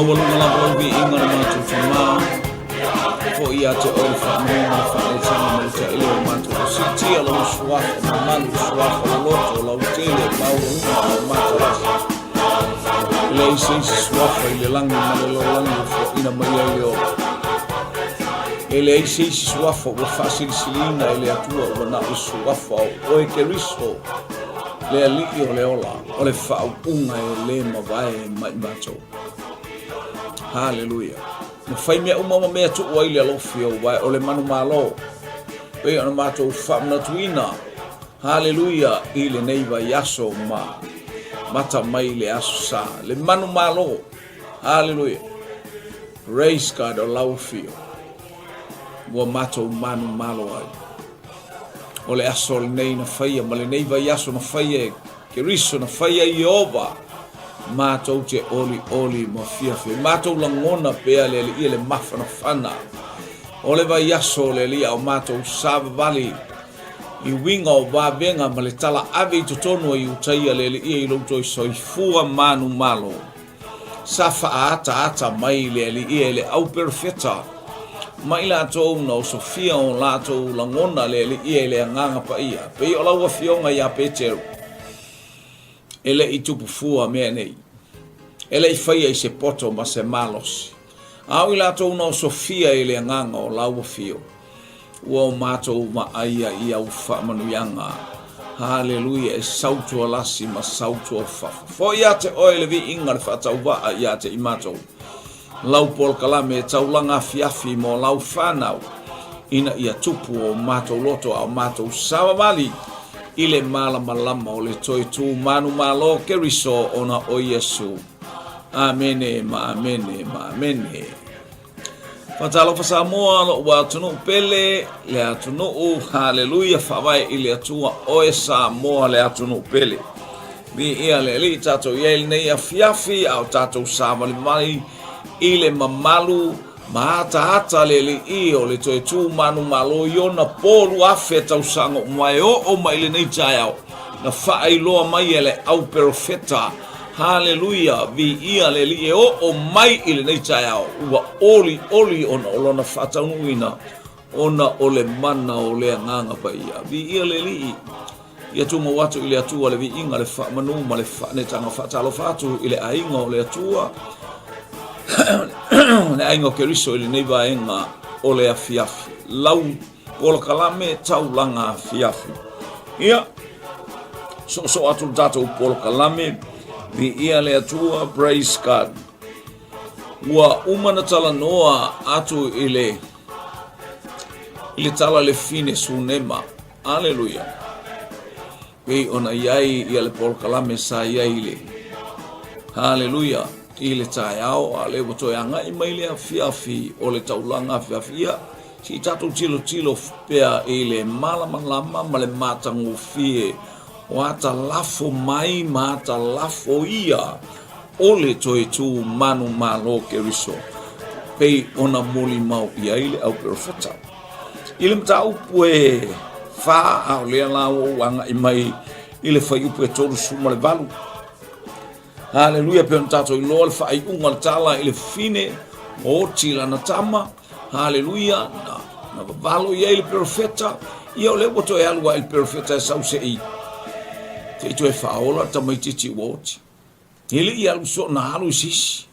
Maualuga lava lau viiga le matou Tama, foi ia te oe le faamanuiaga ma le faaletanga ma le taele o matou o siitia lou suafa mamalu, suafa loloto, lautele, maualuga ma matalasi. E leai se isi suafa i le lagi ma le lalolagi ua foaina mai ai le ola. E leai se isi suafa ua faasilisiliina e le Atua ua na o le suafa o oe Keriso, le Alii o le ola, o le faaupuga e le mavae mai matou. Haleluia. Na fai mea uma ma mea tuu ai le alofi o wae o le manumalo. Pei ona matou faamanatuina, haleluia, i lenei vaiaso ma mata mai le aso sa. Le manumalo, haleluia. Praise God o lau afio. Ua matou manumalo ai. O le aso lenei na faia ma lenei vaiaso na faia e Keriso na faia e Ieova, matou te olioli ma fiafia. Matou lagona pea le Alii le mafanafana o le vaiaso o le Alii a o matou savavali i uiga o vavega ma le tala ave i totonu o Iutaia le Alii i lou toe soifua manumalo. Sa faaataata mai le Alii e le au perofeta ma i latou na osofia o latou lagona le Alii e le Agaga Paia, pei o lau afioga ia Peteru. E le i tupu fua mea nei. E le i faia i se poto ma se malosi. A o i latou na osofia i le Agaga o lau afio, Ua o matou vaaia i au faamanuiaga. Haleluia, e sautualasi ma sautuafafa. Foi ia te oe le viiga le faatauvaa ia te i matou. Lau polokalame e taulaga afiafi mo lau fanau, ina ia tupu o matou loto a o matou savavali i le malamalama o le toe tu manumalo Keriso ona o Iesu. Amene ma amene ma amene. Faatalofa Samoa, lo'u atunuu pele, le atunuu, haleluia, faavae i le Atua, oe Samoa le atunuu pele. Viia le Alii tatou i ai lenei afiafi, a o tatou savalivali i le mamalu ma ataata le Alii o le toe tu manumalo i ona po 2000 tausaga ua e oo mai lenei taeao na faailoa mai e le au perofeta Haleluia, viia le Alii e oo mai i lenei taeao, ua olioli ona o lona faataunuuina ona o le mana o le Agaga Paia. Viia le Alii, ia tumau atu i le Atua le viiga, le faamanu ma le faanetaga. Faatalofa atu i le aiga o le Atua, le aiga o Keriso i lenei vaega o le afiafi. Lau polokalame taulaga afiafi. Ia, soosoo atu le tatou polokalame, viia le Atua, praise God. Ua uma na talanoa atu i le i le tala le fine Sunema. Aleluia. Pei ona i ai ia le polokalame sa i ai i le Haleluia i le taeao, a o lea ua toe agai mai le afiafi o le taulaga afiafi. Ia, se i tatou tilotilo pea i le malamalama ma le matagofie o ata lafo mai ma ata lafo ia o le toe tu manumalo Keriso, pei ona molimau i ai le au perofeta. I le mataupu e fa, a o lea la ua ou agai mai i le fuaiupu e 38. Haleluia, pei ona tatou iloa le faaiuga o le tala i le fine ua oti lana tama. Haleluia, na, na vavalo i ai le perofeta. Ia o lea ua toe alu ai le perofeta e sau se i, se i toe faaola le tamaitiiti ua oti. E le i alu soo na alu i se isi.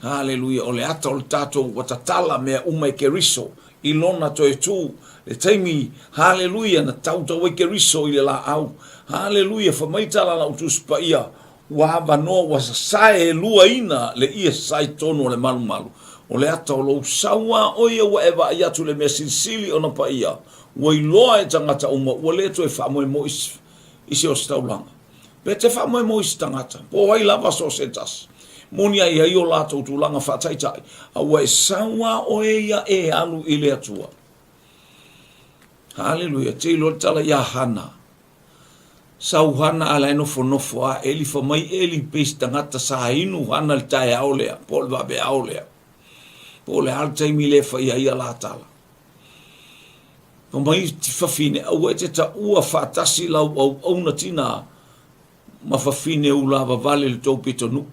Haleluia, o le ata o le tatou ua tatala mea uma e Keriso i lona toe tu, le taimi, haleluia, na tautau ai Keriso i le laau. Haleluia, fai mai tala lau Tusi Paia, ua avanoa ua sasae e luaina le ie sasae tonu o le malumalu. O le ata o lou sau a o ia ua e vaai atu le mea silisili ona paia, ua iloa e tagata uma ua le toe faamoemoe i se ositaulaga. Pe te faamoemoe i se tagata, po o ai lava so o se tasi, moni ai ai o latou tulaga faataitai, a ua e sau a oe ia e alu i le Atua. Haleluia, te iloa le tala iā Hana. Sau Hana a la e nofonofo a Eli, fa mai Eli pei se tagata sa inu Hana le taeao lea, po o le vaveao lea. Po o le a le taimi lea e fai ai a la tala. Fa mai fafine, aua e te taua faatasi lau auauna tinā ma fafine ulavavale i le tou pitonuu.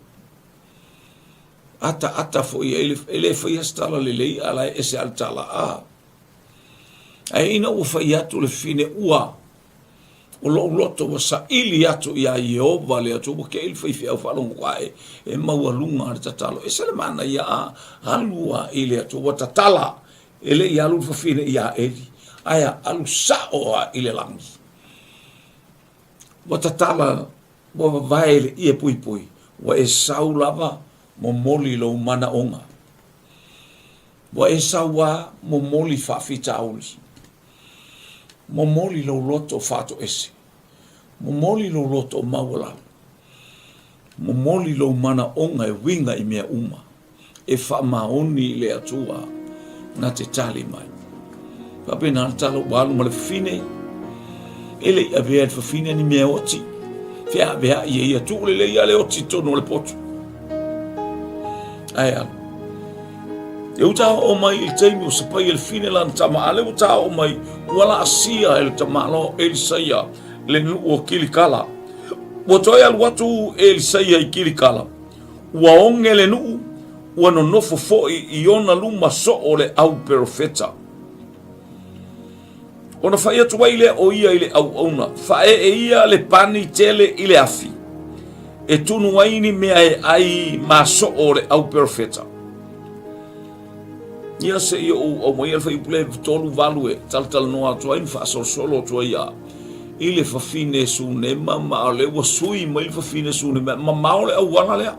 Ataata foi i ai le, e le faia se tala lelei a la e ese lava le tala a. Ae ina ua fai atu le fine ua o lou loto ua saili atu iā Ieova le Atua, ua kei le faifeau faalogo ae e maualuga le tatalo. Ese le manaia a alu a i le Atua, ua tatala, e le i alu le fafine iā Eli, ae a alu sao a i le lagi. Ua tatala, ua vavae le ie puipui, ua e sau lava momoli lou manaoga. Ua e sau a momoli faafitauli. Momoli lou loto faatoese. Momoli lou loto maualalo. Momoli lou manaoga e uiga i mea uma. E faamaoni i le Atua na te tali mai. Faapena le tala ua alu ma le fafine. E le i avea le fafine ni mea oti. Feaveai e ia tuu lelei a le oti i totonu o le potu. Ae alu. E uta oo mai i le taimi o sapai e le fine lana tama, a lea ua ta oo mai, ua laasia e le tamaloa o Elisaia le nuu o Kilikala. Ua toe alu atu Elisaia i Kilikala, ua oge le nuu, ua nonofo foi i ona luma soo le au perofeta. Ona fai atu ai lea o ia i le auauna, Faaee ia le pani tele i le afi, e tunu ai ni mea e ai ma soo o le au perofeta. Ia se i ou aumaia le fuaiupu lea e 38 e talatalanoa atu ai ma faasolosolo atu ai a i le fafine Sunema ma o lea ua sui mai le fafine Sunema, mamao le auala lea.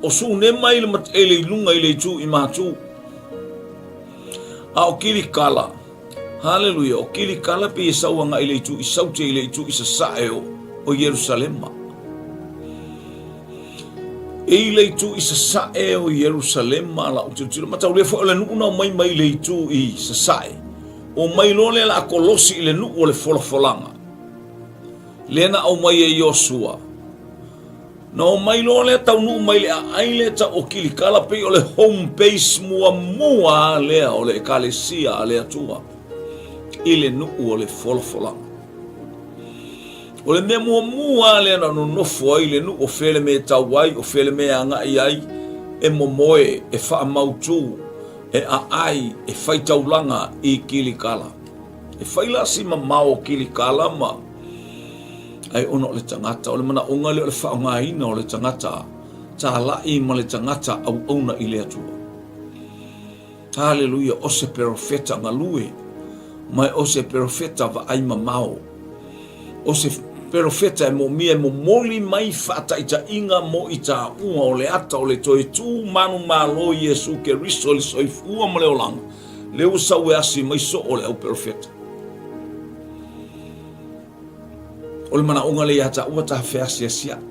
O Sunema i le mataele i luga i le itu i Matu. A o Kilikala, haleluia, o Kilikala pei e sau agai i le itu i Saute i le itu i Sasae o, o Ierusalema. E i le itu i Sasae o Ierusalema la u tilotilo, mataulia foi o le nuu na omai mai le itu i Sasae. O mai loa lea la a kolosi i le nuu o le folafolaga. Lea na aumai e Iosua. Na omai loa lea taunuu mai le aai lea tau o Kilikala pei o le home base muamua lea o le Ekalesia a le Atua i le nuu o le folafolaga. O le mea muamua lea na nonofo ai le nuu o fea le mea e tau ai, o fea le mea e agai ai, e momoe, e faamautu, e aai, e fai taulaga i Kilikala. E fai la si mamao o Kilikala ma Ae ona o le tagata, o le manaoga lea o le faaaogaina o le tagata tāla'i ma le tagata auauna i le Atua. Haleluia, o se perofeta galue, ma o se perofeta vaai mamao. O se perofeta e moomia e momoli mai faataitaiga mo i tāua o le ata o le toe tū manumalo Iesu Keriso i le soifua ma le olaga, lea ua sau e asi mai soo o le au perofeta. O le manaoga lea ia taua ta feasiasiaʻi.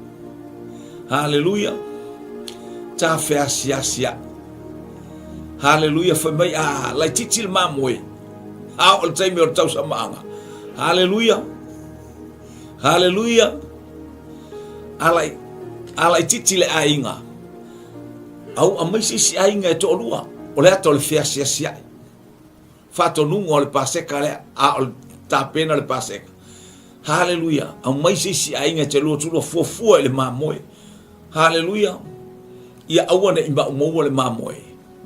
Haleluia. Ta feasiasiaʻi. Haleluia. Fai mai a laititi le mamoe. A o le taimi o le tausamaaga. Haleluia. Haleluia. A a laititi le aiga. Au aumai se isi aiga e toalua. O le ata o le feasiasiaʻi. Faatonuga o le Paseka lea, a o le tapena o le Paseka. Haleluia! Aumai se isi aiga e te lua tulua fuafua i le mamoe. Haleluia! Ia aua ne i maumauа le mamoe.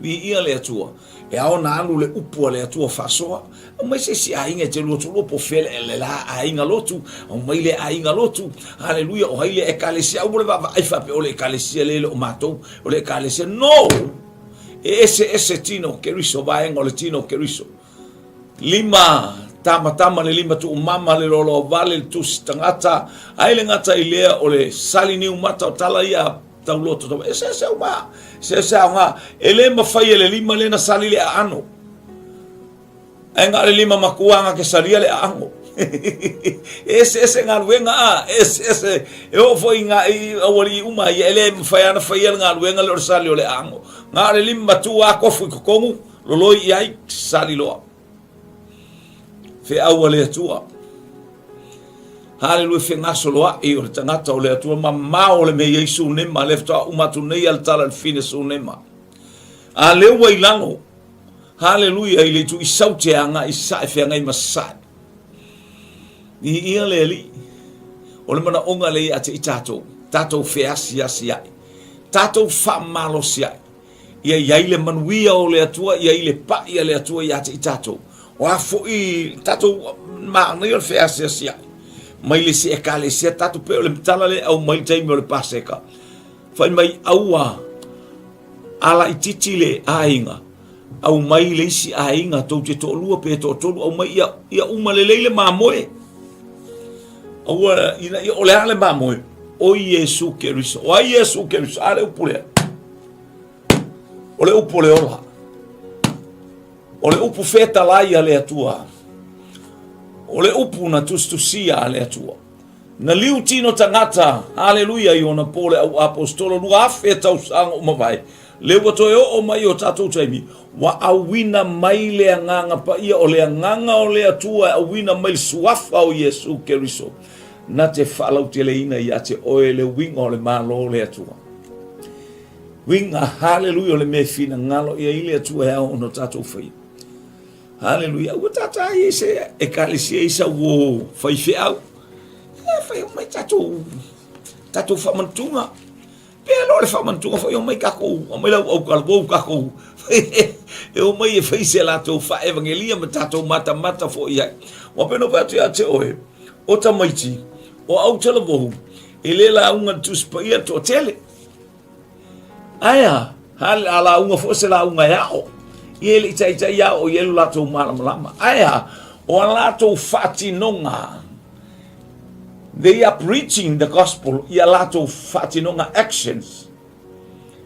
Viia le Atua. E ao ona alu le upu a le Atua faasoa. Aumai se isi aiga e te lua tulua po o fea le, le la aiga lotu. Aumai le aiga lotu. Haleluia! O ai le ekalesia? Aua le vaavaai faapea o le ekalesia lea e le o matou. O le ekalesia. No! E eseese tino o Keriso, vaega o le tino o Keriso. Lima tamatama le lima tuumama le loaloa vale le tusi tagata, ai le gata i lea o le sali niu mata o tala ia tauloto tau. Eseese uma, eseese aoga. E le mafai e le lima lea na sali le aano. Ae na o le lima matua na te salia le aago. E eseese galuega a, e eseese, e oo foi i ngā i aualii uma ia, e le mafai lava ona faia le galuega lea o le sali o le aago. Na o le lima matua a kofu i totonu, loloi i ai, sali loa. Feau a le Atua. Haleluia, fegasoloai o le tagata o le Atua, mamao o le mea i ai Sunema, lea faatoa uma atu nei a le tala i le fine Sunema. A lea ua i lalo, Haleluia i le itu i saute agai i sae feagai ma sae. Viia le Alii. O le manaoga lea ia te i tatou, tatou feasiasi ai. Tatou faamalosiai, ia i ai le manuia o le Atua, ia i le pai a le Atua ia te i tatou. O a foi tatou manaia o le feasiasiai mai le isi ekalesia, tatou pei o le tala lea e aumai i le taimi o le Paseka. Fai mai aua alaititi le aiga, aumai le isi aiga tou te toalua pe toatolu, aumai ia, ia uma lelei le mamoe. Aua ina ia o le a le mamoe? O Iesu Keriso. O ai Iesu Keriso? A le upu lea. O le upu o le ola. O le upu fetalai a le Atua. O le upu na tusitusia a le Atua. Na liu tino tagata, haleluia, i ona po le au aposetolo 2000 tausaga ua mavae, lea ua toe oo mai i o tatou taimi, ua auina mai le Agaga Paia, o le Agaga o le Atua e auina mai le Suafa o Iesu Keriso, na te faalauteleina ia te oe le uiga o le Malo o le Atua. Uiga, haleluia, o le mea e finagalo i ai le Atua e ao ona tatou faia. Haleluia. Ua tata ai se ekalesia i sa uo faifeau. E fai mai tatou tatou faamanatunga. Pe loa le faamanatunga foi omai takou, omai lau au talavou takou. E omai e fai se latou faaevangelia ma tatou matamata foi ai. Ua pei ona fai atu ia te oe, o tamaiti, o au talavou, e le lauga i le Tusi Paia le toatele. Ae a? A lauga foi se lauga e ao. Ia e le i taitai ao i ai lo latou malamalama. Ae a? O a latou faatinoga, they are preaching the gospel i a latou faatinoga actions,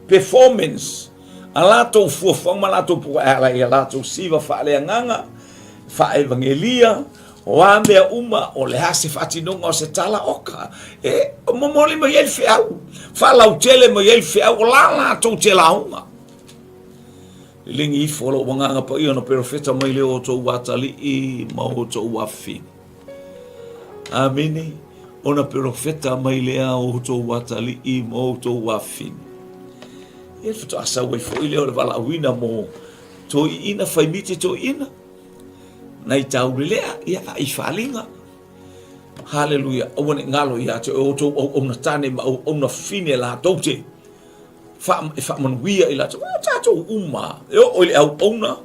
performance, a latou fuafuaga ma latou puka e ala i a latou siva faaleagaga, faaevangelia, O a mea uma, o le a se faatinoga o se tala oka, e momoli mai ai le feau, faalautele mai ai le feau, o la latou te lauga. Lelegi ifo lou agaga paia ona perofeta mai lea o outou atalii ma outou afafine. Amene. Ona perofeta mai lea o outou atalii ma outou afafine. Ia faatoa sau ai foi lea o le valaauina mo toeaiina, faimiti toeaiina. Nai taulelea, ia vaai faaaliga. Haleluia, aua ne i galo ia te oe outou auauna tane ma auauna fine latou te fa, e faamanuia i latou. O tatou uma, e oo i le auauna,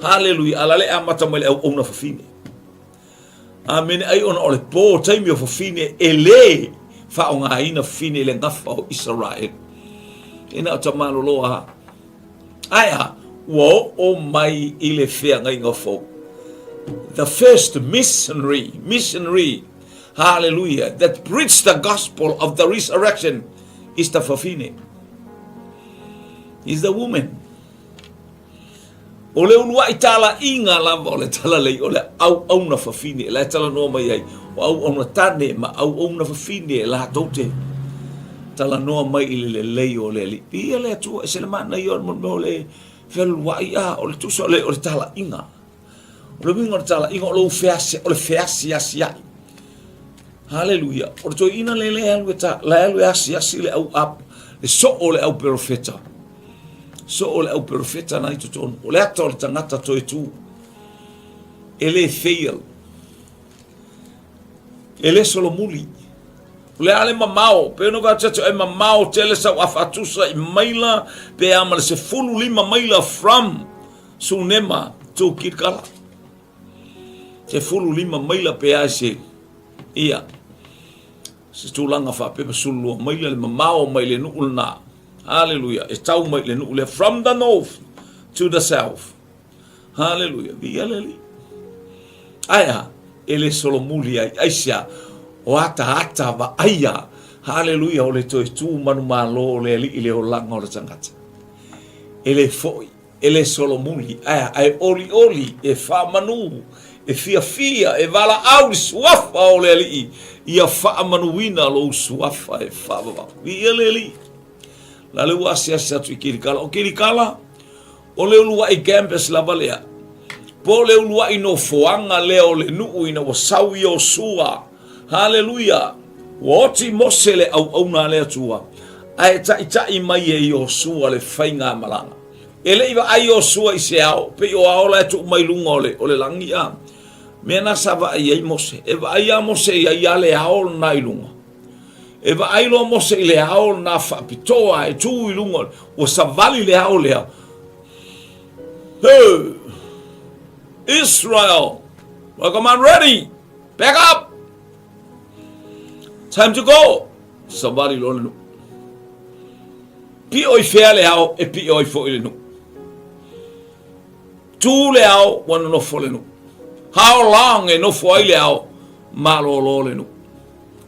haleluia, ala le amata mai le auauna fafine. Amene, ai ona o le po taimi o fafine e le faaaogaina fafine i le gafa o Isaraelu. E na o tamaloloa a. Ae a? Ua oo mai i le feagaiga fou. The first missionary, missionary, hallelujah, that preached the gospel of the resurrection is the fafine. Is the woman. O le uluai talaiga lava o le talalei, o le auauna fafine, la e talanoa mai ai, o auauna tane ma auauna fafine latou te talanoa mai i le lelei o le Alii. Viia le Atua, e se le manaia o le mea o le fealuai, a, o le tusa o le, o le talaiga. O le uiga o le talaiga, o lou feasi, o le feasiasiai. Haleluia. O le toeaina lea le alu e ta, la e alu e asiasi le au ap, le soo o le au perofeta. Soo o le au perofeta na i totonu. O le ata o le tagata toe tu. E le fail. E le solomuli. O le a le mamao, pe ono ka atu e mamao tele sau afa tusa i maila, pe a ma le 15 maila from Sunema to Kirikala. 15 maila pe a se ia se tulaga faapea 12 maila le mamao mai le nuu lena. Haleluia, e tau mai le nuu lea from the north to the south. Haleluia, viia le Alii. Ae a, e le solomuli ai, aisea, o ataata vaaia, haleluia, o le toe tu manumalo o le Alii i le olaga o le tagata. E le foi, e le solomuli, ae a, ae olioli, e faamanu, e fiafia, e valaau le suafa o le Alii, ia faamanuina lou suafa e faavavau. Viia le Alii. La le ua asiasi atu i Kilikala. O Kilikala, O le uluai campus lava lea, po o le uluai nofoaga lea o le nuu ina ua sau Iosua. Haleluia! Ua oti Mose le auauna a le Atua, ae taitai mai e Iosua le faigamalaga. E le i vaai Iosua i se ao, pei o ao la e tuu mai luga o le, o le lagi a. Mea na sa vaai ai Mose. E vaai lava Mose i ai lava le ao lena i luga. E vaai loa Mose i le ao lena faapitoa e tu i luga, ua savali le ao lea. Hey! Israel, welcome on ready. Back up. Time to go. Savali loa le nuu. Pio i fea le ao e pio ai foi le nuu. Tu le ao ua nonofo le nuu. How long e nofo ai le ao malōlō le nuu.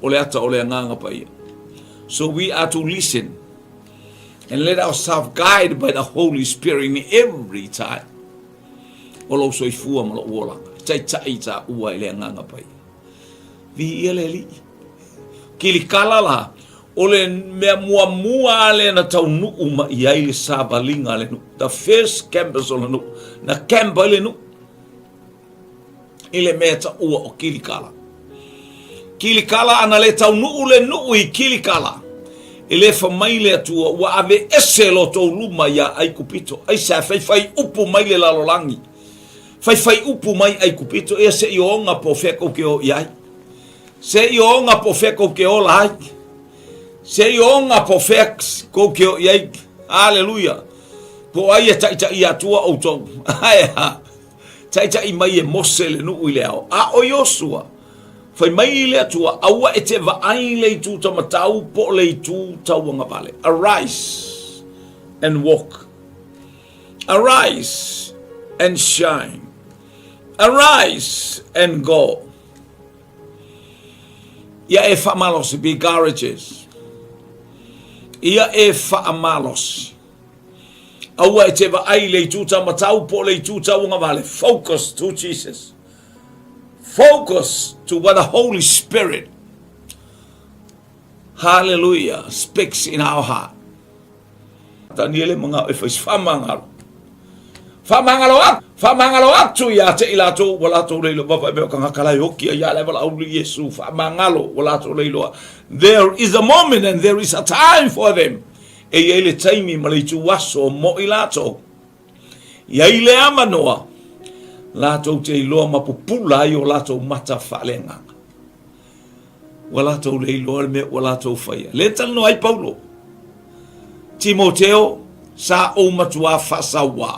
O le ata o le agaga paia. So we are to listen and let ourselves guide by the Holy Spirit in every time. O lou soifua ma lou olaga. Taitai ta ua i le agaga paia. Viia le Alii. Kilikala la, o le mea muamua lea na taunuu mai i ai le savaliga a le nuu. The first campus o le nuu. Na camp ai le nuu i le mea taua o Kilikala. Kilikala ana le taunuu le nuu i Kilikala. E le fa mai le Atua ua aveese lo tou luma ia Aikupito. Aisea faifai upu mai le lalolagi. Faifai upu mai Aikupito ia se i oga po o fea kou ke o i ai. Se i oga po o fea kou ke ola ai. Se i oga po o fea kou ke o i ai. Aleluia. Po o ai e taʻitaʻi Atua ʻoutou. Ae a. Taʻitaʻi mai e Mose le nuu i le ao. A o Iosua, fai mai i le Atua, aua e te vaai i le itu tamatau po o le itu tauagavale. Arise and walk. Arise and shine. Arise and go. Ia e faamalosi, be courageous. Ia e faamalosi. Aua e te vaai i le itu taumatau po o le itu tauagavale. Focus to Jesus. Focus to what the Holy Spirit, hallelujah, speaks in our heart. Taniele mangao e fai whamangalo. Whamangalo atu, whamangalo atu ia te i latou ua latou le iloa papa e mea o kangaka lai hoki a ia le wala auli Yesu whamangalo ua latou le iloa. There is a moment and there is a time for them. E i ai le taimi ma le itu aso mo i latou. I ai le amanoa, latou te iloa ma pupula ai o latou mata faaleagaga. Ua latou le iloa le mea ua latou faia. Le talanoa ai Paulo. Timoteo, sa ou matuā faasauā.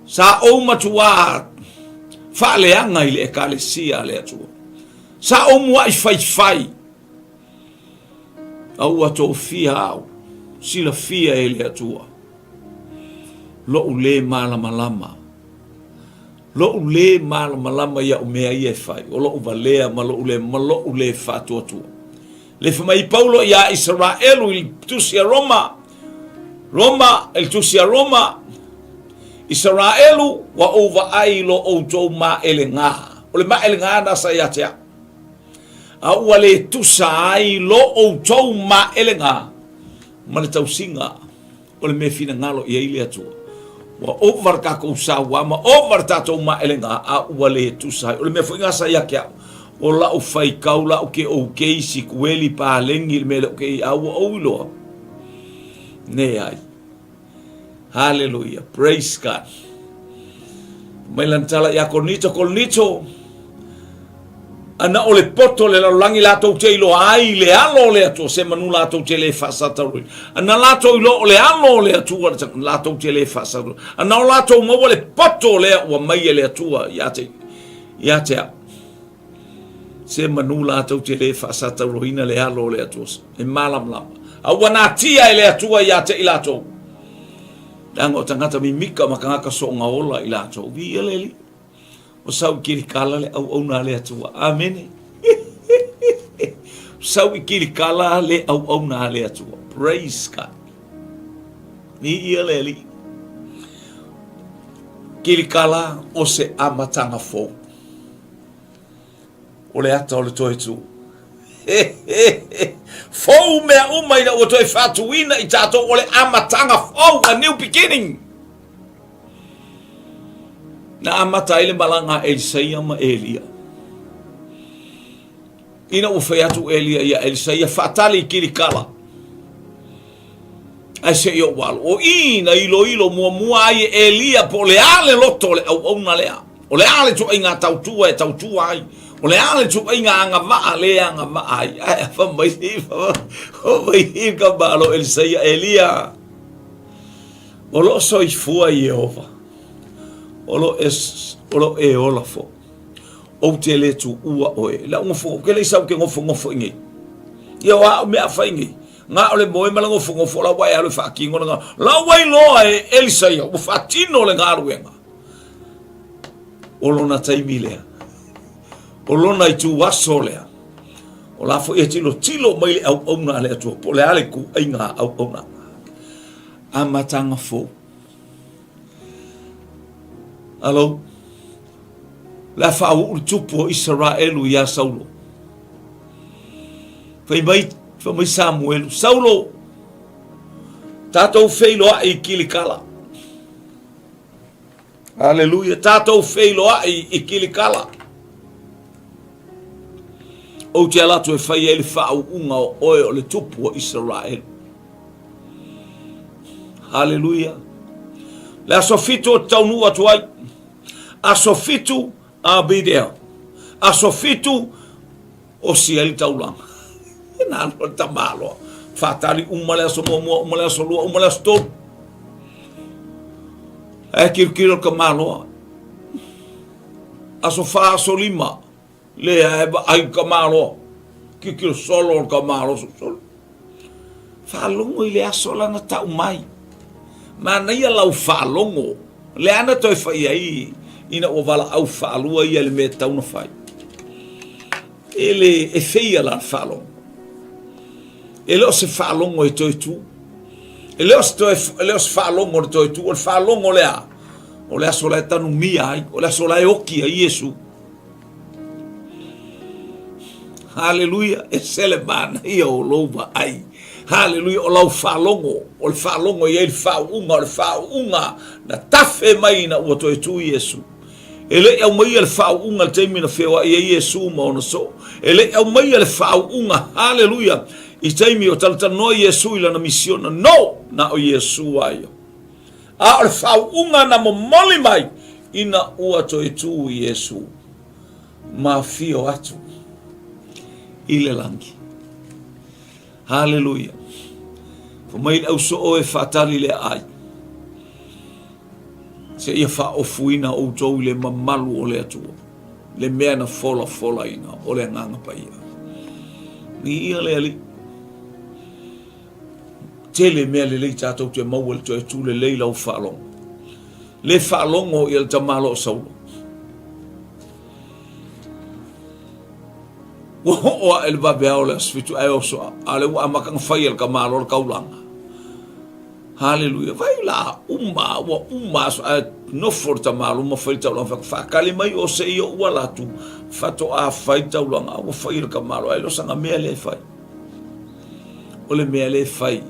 Sa ou matuā faaleaga i le ekalesia a le Atua. Sa ou muaʻi faifai. A ua tofia au, silafia e le Atua, loʻu lē malamalama. Loʻu lē malamalama iaʻu mea ia e fai, o loʻu walea ma loʻu lē, ma loʻu lē faatuatua. Le fai mai Paulo iā Isaraelu i le tusi a Roma, Roma, i le tusi a Roma, Isaraelu, ua ou vaai i lo ʻoutou maʻelegā. O le maʻelegā na sa iā te au. A ua lē tusa ai lo ʻoutou maʻelegā ma le tausiga o le mea finagalo i ai le Atua. Ua ova le tatou sauā ma ova le tatou maʻelegā, a ua lē tusa ai. O le mea foi gasa ia te au, o laʻu faikau, laʻu ke ou keisi, kueli, paleni, le mea lea o ke a ua ou iloa. Ne ai. Haleluia. Praise God. Mai lana tala ia Korinito, Korinito, ana o le poto le lalolagi latou te iloa ai le alo o le Atua, se manu latou te le faasataurina. Ana latou iloa o le alo o le Atua, latou te le faasataurina. Ana o latou maua le poto lea ua mai e le Atua ia te, ia te au. Se manu latou te le faasatauroina le alo o le Atua, e malamalama. A ua natia e le Atua ia te i latou. Leaga o tagata mimika ma tagata soonga ola i latou. Viia le Alii. O sau i Kilikala le auauna a le Atua. Amene. Sau i Kilikala le auauna a le Atua. Praise God. Viia le Alii. Kilikala o se amataga fou. O le ata o le toe tū. Fou mea uma ina ua toe faatuina i tatou o le amataga fou, a new beginning. Na amata ai le malaga a Elisaia ma Elia. Ina ua fai atu Elia ia Elisaia, faatali i Kilikala. Ae se i ou alu. O i na iloilo muamua ai e Elia po o le a le loto o le auauna lea. O le a le ituaiga tautua e tautua ai. O le a le ituaiga agavaa le agavaa ai, ae fai mai fai mai ka malo Elisaia, Elia, o lo o soifua Ieova, o lo o e ola foi. Ou te le tuua oe. Lau nofonofo, ke le i sau ke nofonofo i nei. Ia o a au mea a fai nei. Na o le moe ma le nofonofo la ua e alu e faatino le galuega. La ua iloa e Elisaia ua faatino le galuega. O lona taimi lea. O lona ituaso lea. O la foi e tilotilo mai le auauna a le Atua, po o le a le ituaiga auauna. Amataga fou. Alo, le a faauu le tupu o Isaraelu iā Saulo. Fai mai, fai mai Samuelu, Saulo, tatou feiloai i Kilikala. Aleluia, tatou feiloai i Kilikala. Ou te ala atu e fai ai le faauuga o oe o le tupu o Isaraelu. Haleluia. Le aso fitu ou te taunuu atu ai. Aso fitu, I'll be there. Aso fitu, osi ai le taulaga. Na alu le tamaloa. Faatali uma le aso muamua, uma le aso lua, uma le aso tolu. Ae kilokilo le tamaloa. Aso fa, aso lima. Lea e vaai le tamaloa. Kilokilo solo le tamaloa solo. Faalogo i le aso la na tau mai. Manaia lau faalogo. Le na toe fai ai ina ua valaau faalua ia le mea e tatau ona fai. E le e feia la le faalogo. E le o se faalogo e toe tu. E le o se, toe, e le o se faalogo le toe tu. O le faalogo lea, o le aso la e tanumia ai, o le aso la e oki ai Iesu. Haleluia, e se le manaia o lou vaai. Haleluia, o lau faalogo, o le faalogo e i ai le faauuga, o le faauuga na tafe mai ina ua toe tu Iesu. E le i aumaia le faauuga i le taimi na feoai ai Iesu ma ona soo. E le i aumaia le faauuga, haleluia, i taimi o talatalanoa Iesu i lana misiona. No! Na o Iesu a ia. A o le faauuga na momoli mai ina ua toe tu Iesu ma afio atu i le lagi. Haleluia. Fai mai le ausoo e faatali le aai. Seia faaofuina outou i le mamalu o le Atua, le mea na folafolaina o le Agaga Paia. Viia le Alii. Tele mea lelei tatou te maua i le toe tu lelei lau faalogo. Le faalogo ia le tamaloa o Saulo. Ua oo ae le vaveao o le aso fitu ae oso a o lea ua amata ona fai e le tamaloa le taulaga. Haleluia. Vai la uma, ua uma aso ae nofo le tamaloa ma fai le taulaga. Faatali mai o se i ou ala atu, faatoa fai le taulaga. Ua fai e le tamaloa ae le o sana mea lea e fai. O le mea lea e fai,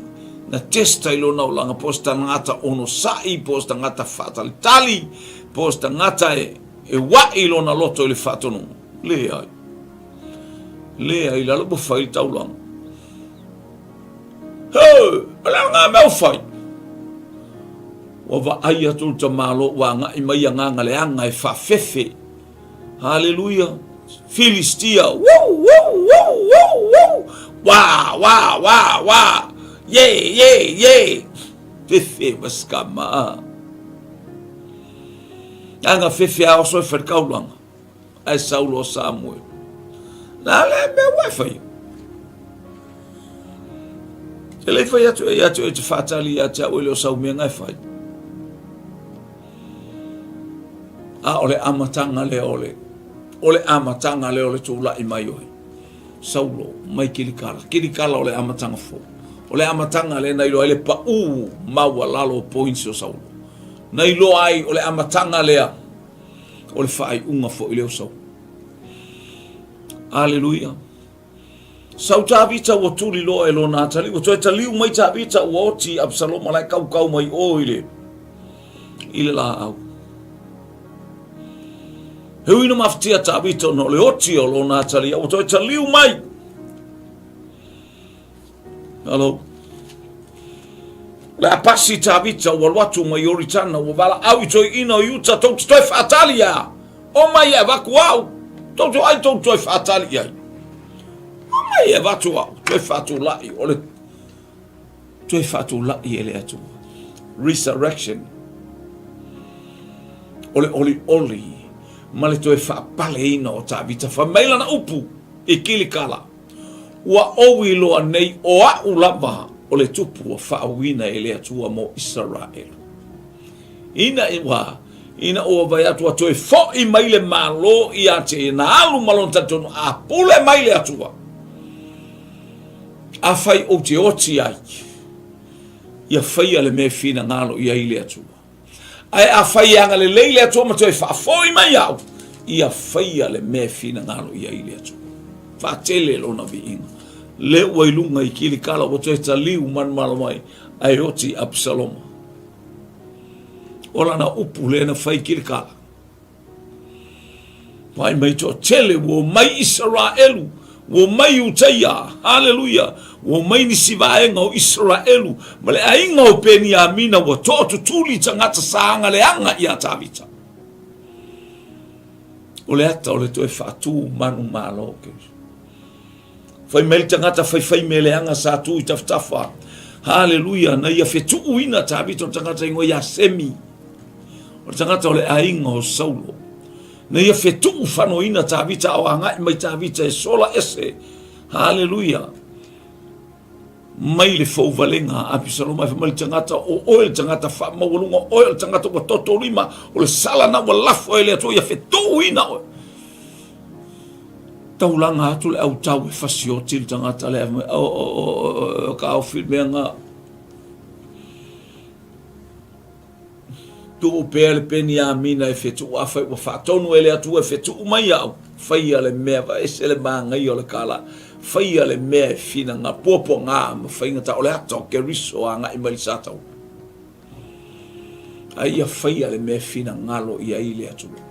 na testa i lona olaga, po o se tagata onosai, po o se tagata faatalitali, po o se tagata e, e wa'i lona loto i le faatonuga. Leai. Leai, lalo ua fai le taulaga. He, o le a ngā mea ua fai? Ua vaai atu le tamaloa ua agai mai agaga leaga e faafefe. Haleluia. Filistia. Woo, woo, woo, woo, woo. Wā, wā, wā, wā. Ye, ye, ye. Fefe ma skama. Anga fefe a oso e whare kaulanga. Ae Saulo o Samuel. La le mea ua e whai. Te lei whai atu e atu e te whātali ia te au e leo sau mea ngai whai. A o le amataga lea o le, o le amataga lea o le tulai mai o Saulo mai Kilikala. Kilikala o le amataga fou. O le amataga lea na iloa ai le paū maualalo o points o Saulo. Na iloa ai o le amataga lea o le faaiuga foi lea o Saulo. Aleluia. Sau Tavita ua tuli loa e lona atalii, ua toe taliu mai Tavita ua oti Absaloma la e kaukau mai o i le, i le laau. He ui na maftia Tavita ona o le oti o lona atalii, ua toe taliu mai. Hello. Le a pasi Tavita ua alu atu mai Ioritana, ua valaau i toeaiina o Iuta, tou te toe faatali a, o mai e avatu au. Tou te ai tou toe faatali i ai. Omai e avatu au, toe faatulai, o le toe faatulai e le Atua. Resurrection. O le olioli ma le toe faapaleina o Tavita. Fai mai lana upu i Kilikala, Ua ou iloa nei o a'u lava o le tupu ua faauuina e le Atua mo Isaraelu. Ina ua ina ua vaai atu ua toe fo'i mai le Malo ia te ia, na alu ma lona talitonu a pule mai le Atua. Afai ou te oti ai, ia faia le mea e finagalo i ai le Atua. Ae afai e agalelei le Atua ma toe faafoi mai au, ia faia le mea e finagalo i ai le Atua. Faatele lona viiga. Le ua i luga i Kilikala ua toe taliu manumalo mai, ae oti Apisaloma. O lana upu lea na fai i Kilikala. Vaai mai toatele ua omai Isaraelu, ua omai Iutaia, haleluia, ua omai nisi vaega o Isaraelu ma le aiga o Peniamina ua toatutuli tagata sa agaleaga iā Tavita. O le ata o le toe faatū manumalo o Keriso. Fai mai le tagata faifai mea leaga sa tu i tafatafa. Haleluia, na ia fetuuina Tavita o le tagata ingoa ia Semi. O le tagata o le aiga o Saulo. Na ia fetuu fanoina Tavita o agai mai Tavita e sola ese. Haleluia. Mai le fouvalega a Apisaloma e fai mai le tagata o oe le tagata faamaualuga o oe o le tagata ua totolima o le sala na ua lafo e le Atua ia fetuuina oe. Taulaga atu le autau e fasioti le tagata lea fai mai, o, o, o, o, o, ka ofi le mea nga. Tuu pea le Peniamina e fetuu, afai ua faatonu e le Atua e fetuu mai au, faia le mea, vaese le manaia o le kala, faia le mea e finaga, puapuaga ma faigata, o le ata o Keriso agai mai le Sataua. A ia faia le mea e finagalo i ai le Atua.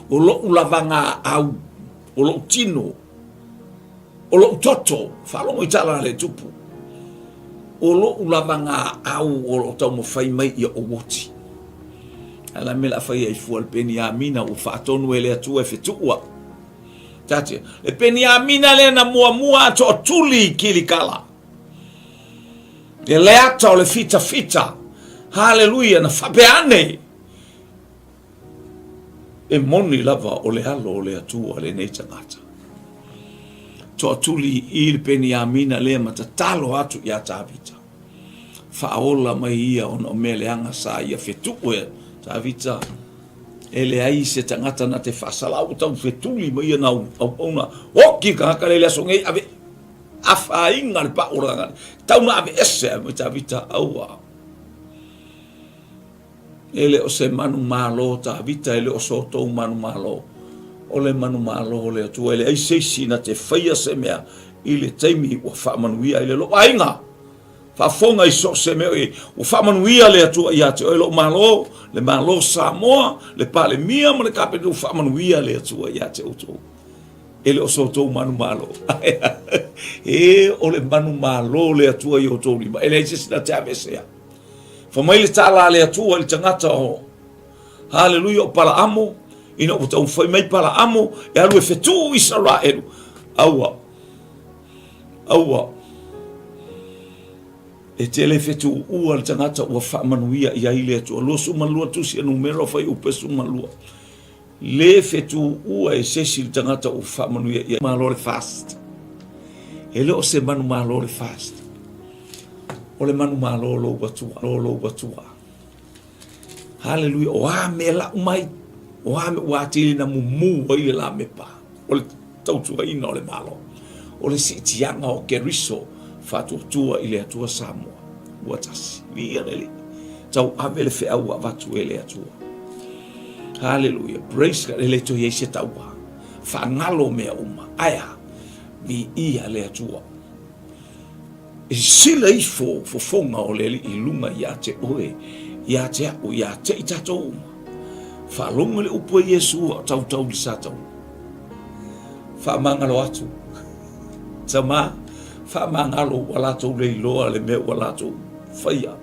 O lou lavagaau, o lou tino, o lou toto, faalogo i tala a le tupu, o lou lavagaau o lo o taumafai mai ia ou oti. A la mea la fai ai fua le Peniamina ua faatonu e le Atua e fetuu au. Tatia, le Peniamina lea na muamua a toatuli i Kilikala. E le ata o le fitafita. Haleluia, na faapea ane. E moni lava o le alo o le Atua lenei tagata. Toatuli i le Peniamina lea ma tatalo atu iā Tavita. Faaola mai ia ona o mea leaga sa ia fetuu e Tavita. E leai se tagata na te faasalau tau fetuli mai ia na auauna. Oki tagata le le aso nei ave afaina le pau o le tagata. Tau na ave ese mai Tavita aua. E le o se manumalo Tavita, e le o so tou manumalo, o le manumalo o le Atua. E leai se isi na te faia se mea i le taimi ua faamanuia ai le lou aiga. Faafofoga i so o se mea o i ai, ua faamanuia le Atua ia te oe lou Malo, le Malo o Samoa, le Palemia ma le Kapeneta, ua faamanuia le Atua ia te outou. E le o so outou manumalo. E o le manumalo o le Atua i outou lima, e leai se isi na te aveesea. Fai mai le tala a le Atua i le tagata o Haleluia o Palaamo, ina ua taumafai mai Palaamo e alu e fetuu Isaraelu. Aua, aua, e te le fetuua le tagata ua faamanuia i ai le Atua. 22 tusi a numera o fuaiupu 12. Le fetuua e se isi le tagata ua faamanuia i ai. Malo le fast. E le o se manumalo le fast. O le manumalo lou Atua, lo lou Atua. Haleluia, o a mea lau mai, o a mea ua atili na mumu ai le lamepa, o le tautuaina o le Malo, o le siitiaga o Keriso faatuatua i le Atua Samoa. Ua tasi, viia le Alii, tau ave le feau ua avatu e le Atua. Haleluia, praise God, e le toe i ai se taua, faagalo mea uma, ae a, viia le Atua. E sila ifo fofoga o le Alii i luga ia te oe, ia te a'u, ia te i tatou uma. Faalogo i le upu a Iesu a o tautau i le satauna. Faamagalo atu, tama, faamagalo ua latou le iloa le mea ua latou faia.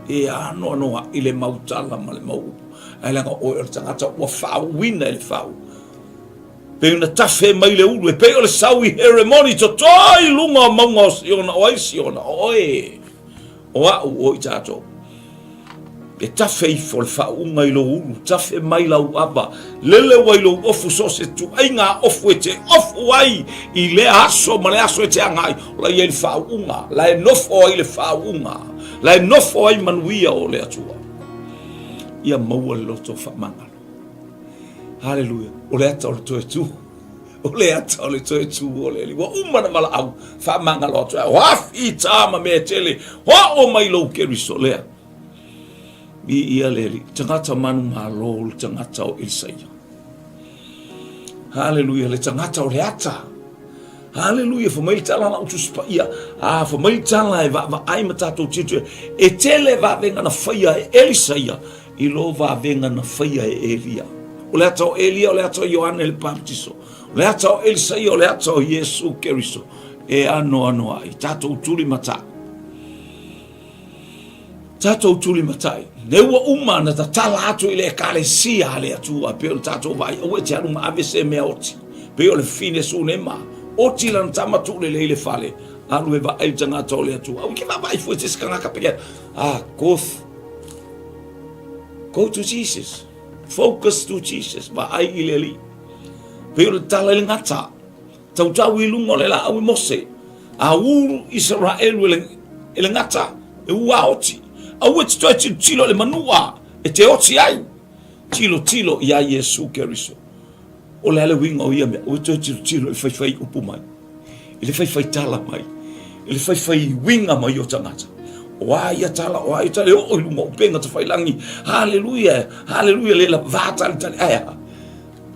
E anoanoa'i le mau tala ma le mau upu, ae leaga oe o le tagata ua faauuina i le fau. Pei ona tafe mai le ulu, e pei o le sau i Heremoni toto i luga o mauga o Siona, o ai Siona? O oe, o a'u, o i tatou. E tafe ifo le faauuga i lou ulu, tafe mai lau ava, lele ua i lou ofu so o se tuaiga ofu e te ofu ai i lea aso ma le aso e te agai, o la i ai le faauuga, la e nofo ai le faauuga, la e nofo ai manuia o le Atua. Ia maua le loto faamagalo. Haleluia. O le ata o le toe tu. O le ata o le toe tu o le Alii. Ua uma na valaau, faamagalo atu ai. O afi tā ma mea tele. Oo mai lou Keriso lea. Viia le Alii. Tagata manumalo le tagata o Elisaia. Haleluia, le tagata o le ata. Haleluia, fa mai le tala lau Tusi Paia. A, fa mai le tala e vaavaai ma tatou tilotilo. E tele vavega na faia e Elisaia i lo vavega na faia e Elia. O le ata o Elia, o le ata o Ioane le Papatiso. O le ata o Elisaia, o le ata o Iesu Keriso. E anoano ai, tatou tulimatai. Tatou tulimatai. Ne ua uma na tatala atu i le Ekalesia a le Atua, pei o le tatou vaai, aua e te alu ma ave se mea oti. Pei o le fine Sunema, oti lana tama tuulelei le fale, alu e vaai le tagata o le Atua. Aua e te vaavaai fua i se isi kangaka pe ah, go, go to Jesus. Focus to Jesus. Vaai i le Alii. Pei o le tala i le gata. Tautau i luga o le laau i Mose. A ulu Isaraelu e le, e le gata, e ua oti. Aua e te toe tilotilo i le manua e te oti ai. Tilotilo iā Iesu Keriso. O le a le uiga o ia mea? Aua e toe tilotilo i le faifai upu mai, i le faifai tala mai, i le faifai uiga mai o tagata. O a ia tala, o a ia tala, e oo i luga o upega tafailangi. Haleluia, haleluia, le la vātalitali. Ae a?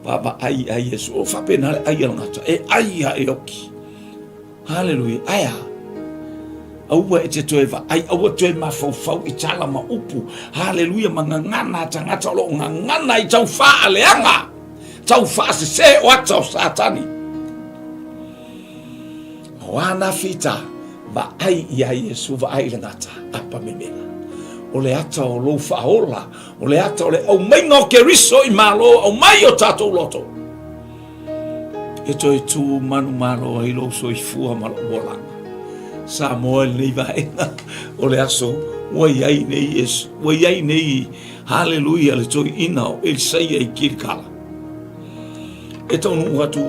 Vaavaai ia Iesu. O faapena le ai a le gata. E ai a e oki. Haleluia. Ae a? Aua e te toe vaai, aua toe mafaufau i tala ma upu. Haleluia, ma gagana a tagata o lo o gagana i tau faaleaga, tau faasese o ata o Satani. O ana fita, vaai ia Iesu, vaai i le gata, apa memela. O le ata o lou faaola, O le ata o le aumaiga o Keriso i Malo, aumai o tatou loto. E toe tū manumalo ai lou soifua ma lou olaga. Samoa i lenei vaega o le aso, ua i ai nei Iesu, ua i ai nei, haleluia, le toeaina o Elisaia i Kilikala. E taunuu atu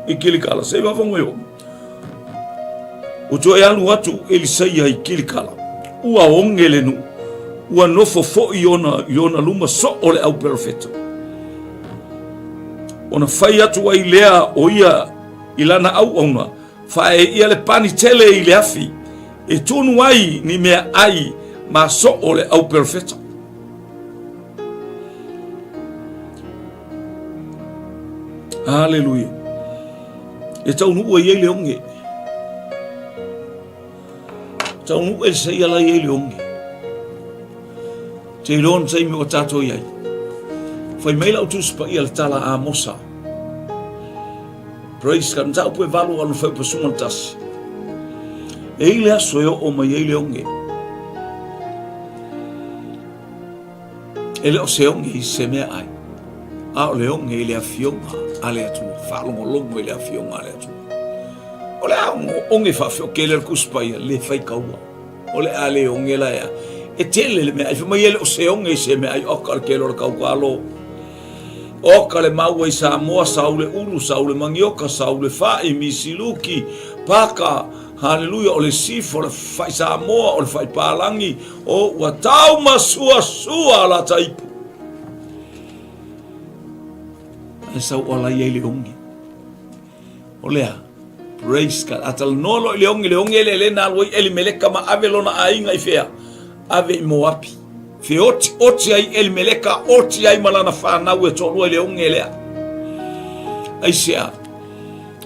i Kilikala, se i vavago e oo. Ua toe alu atu Elisaia i Kilikala, ua oge le nuu, ua nofo foi ona i ona luma soo le auperofeta. Ona fai atu ai lea o ia i lana auauna, faaee ia le pani tele i le afi, e tunu ai ni meaai ma soo le auperofeta. Aleluia. E taunuu ai ai le oge. Taunuu Elisaia la i ai le oge. Te iloa na taimi ua tatou i ai. Fai mai lau Tusi Paia le tala a Amosa. Praise God. Mataupu e valu alu fai upasuga le tasi. E i le aso e oo mai ai le oge. E le o se oge i se meaai, a o le oge i le Afioga a le Atua, faalogologo i le Afioga a le Atua. O le a oge faafeo kele le Tusi Paia, le fai kaua. O le a le oge la ea. E tele le meaai, fai mai e le o se oge i se meaai, oka le kele o le kaukalo. Oka le maua i Samoa, sau le ulu, sau le manioka, sau le fai, misiluki, paka, haleluia, o le sifo, o le fai Samoa, o le fai palagi, O ua tau masuasua la ta ipu. Ae sau ala i ai le oge. O lea, praise God. A talanoa loa i le oge, le oge le le na alu ai Elimeleka ma ave lona aiga i fea? Ave i Moapi. Feoti oti ai Elimeleka, oti ai ma lana whanau e toalua i le oge lea. Aisea,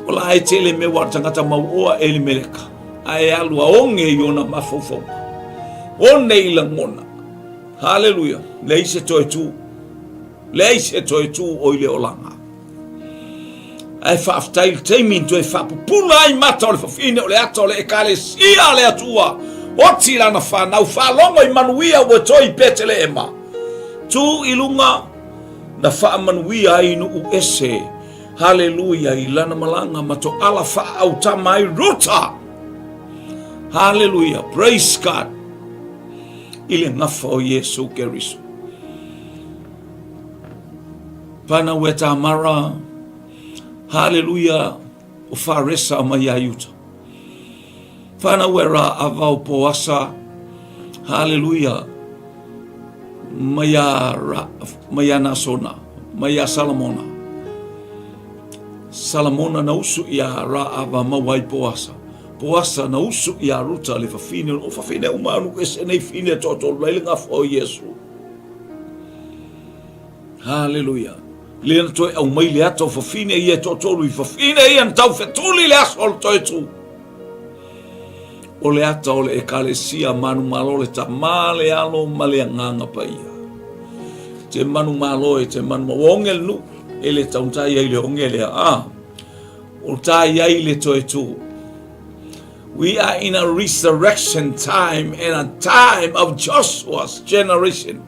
o la e tele mea ua tangata mauoa Elimeleka. Ae alu a oge i ona mafaufauga. One i lagona. Haleluia. Leai se toe tu. Leai se toe tu o i le olaga. Ae faafetai le taimi na toe faapupula ai mata o le fafine o le ata o le Ekalesia a le Atua. Oti lana whanau, faalogo i manuia ua toe i Peteleema. Tu i luga na faamanuia ai nuu ese. Haleluia i lana malaga ma toala faaautama ai Ruta. Haleluia, praise God i le gafa o Iesu Keriso. Whanau e Tamara, haleluia, o Faresa mai ia Iuta. Whanau e Ra ava o Poasa, haleluia, mai a, Ra, mai a Nasona, mai a Salamona. Salamona na usu ia Ra ava mau ai Poasa. Poasa na usu ia Ruta le fafine, o fafine uma anu ese nei fine toatolu lai le gafa o Iesu. Haleluia. Lea na toe aumai le ata o fafine ia e toatolu i fafine ia na taufetuli le aso o le toe tū. O le ata o le ekalesia manumalo le Tamā le Alo ma le Agaga Paia. Te manumalo e te manumalo. Ua oge le nuu e le tautai ai le oge lea. Ah, o tai ai le toe tū. We are in a resurrection time and a time of Joshua's generation.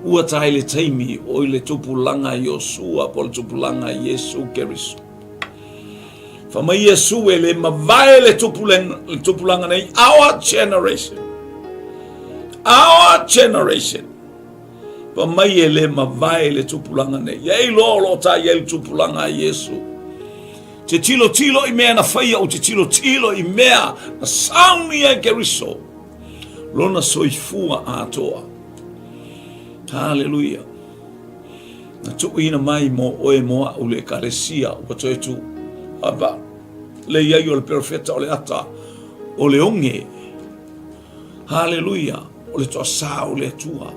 Ua tae le taimi o i le tupulaga Iosua po le tupulaga Iesu Keriso. Fa mai Iesu e le mavae le tupulaga, le tupulaga nei, our generation. Our generation. Fa mai e le mavae le tupulaga nei. Ia e iloa o lo o tai ai le tupulaga a Iesu. Te tilotilo i mea na faia ou te tilotilo i mea na sauni ai Keriso. Lona soifua atoa. Haleluia. Na tuuina mai mo oe mo a'u le ekalesia ua toe tu. Ava. Le iai o le perofeta o le ata o le oge. Haleluia. O le toasā o le Atua.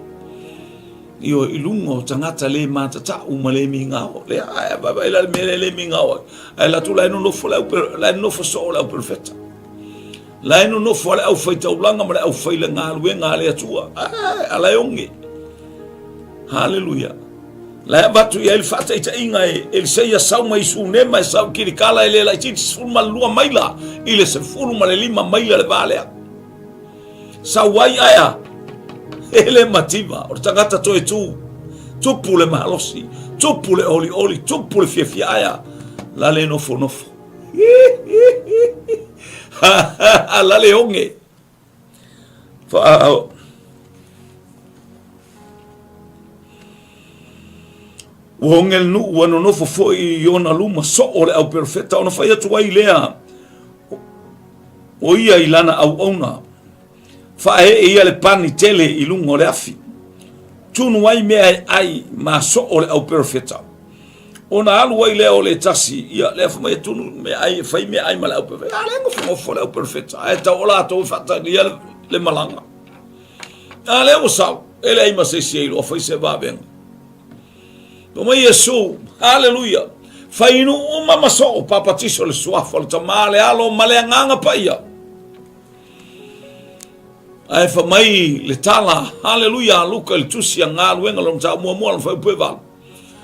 Ioe, i luga o tagata le matatau ma le migao. Lea, ae vaavaai la le mea lea le migao ai. Ae la tu la e nonofo le au, la e nonofo soo le au perofeta. La e nonofo a le aufaitaulaga ma le aufaigaluega a le Atua. Ae, a la e oge. Haleluia. La e avatu i ai le faataitaiga e Eliseia sau mai Sunema e sau i Kilikala e le laitiiti 12 maila i le 15 maila le va lea. Sau ai aea, e le mativa, o le tagata toe tū, tupu le malosi, tupu le olioli, tupu le fiafia aea, la le nofonofo. La le oge. Wha, Ua oge le nuu, ua nonofo foi i ona luma soo le au perofeta, ona fai atu ai lea, o ia i lana auauna. Faaee ia le pani tele i luga o le afi. Tunu ai mea e ai ma soo le au perofeta. Ona alu ai lea o le tasi, ia lea fai mai e tunu mea ai, fai mea ai ma le au perofeta. A lea gofogofo le au perofeta, ae tau o latou e faatalia le, le malaga. A lea ua sau, e leai ma se isi e iloa fai se vavega. Fai mai Iesu, Haleluia! Fai nuu uma ma soo, papatiso le suafa o le Tama, le Alo ma le Agaga Paia. Ae fai mai le tala, haleluia, a Luka i le tusi a galuega lona mataupu muamua lona fuaiupu e valu.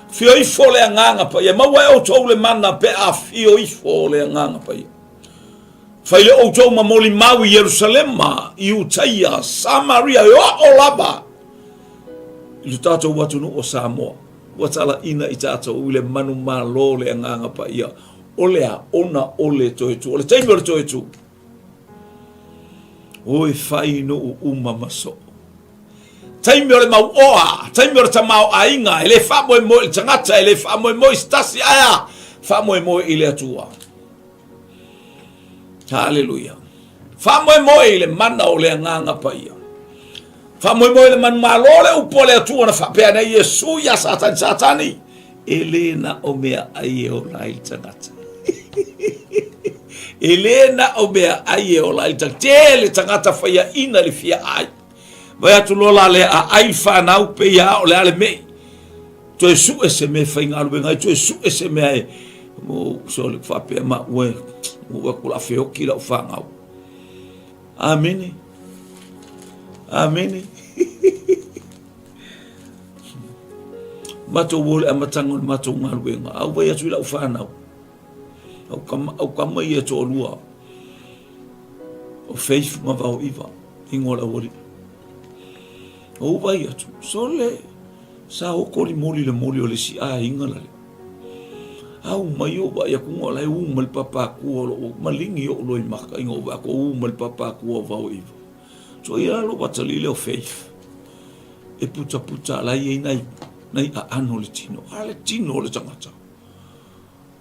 Afio ifo le Agaga Paia, maua e outou le mana pe a afio ifo le Agaga Paia. Fai le outou ma molimau i Ierusalema, i Iutaia, Samaria, e oo lava i lo tatou atunuu o Samoa. Ua talaina i tatou i le manumalo le Agaga Paia, o le a ona o le toe tu, o le taimi o le toe tu. O e fai nuu uma ma soo. Taimi o le mauoa, taimi o le tamaoaiga, e le faamoemoe i le tagata, e le faamoemoe i se tasi, ae a faamoemoe i le Atua. Haleluia. Faamoemoe i le mana o le Agaga Paia. Faamoemoe i le manumalo le upu a le Atua na faapea nei Iesu iā Satani, Satani, e le na o mea ai e ola ai le tagata. E le na o mea ai e ola ai le tagata. Tele tagata faiaina le fia ai. Vai atu loa la lea a ai le whanau pe ia o le ale mei. Toe sue se mea e faigaluega ai, toe sue se mea e, oh, sole, faapea ma ue, ua ku la feoki lau whanau. Amene. Amene. Matou o le amataga o le matou galuega, au vai atu i lau whanau. Au kama, au kama ia toalua. O Faith ma Vao Iva, ingoa o le aualii. Ou vai atu, sole, Sa oko li moli le moli o le isi aiga la le. Au mai ou vaai atu o la e u mai le papa akua o lou maligi ou loimaka ina ou vaai atu o u mai le papa akua o Vaoiva. So ia lou atalii lea o Faith e putaputa la e i ai nai nai aano o le tino. A le tino o le tagata.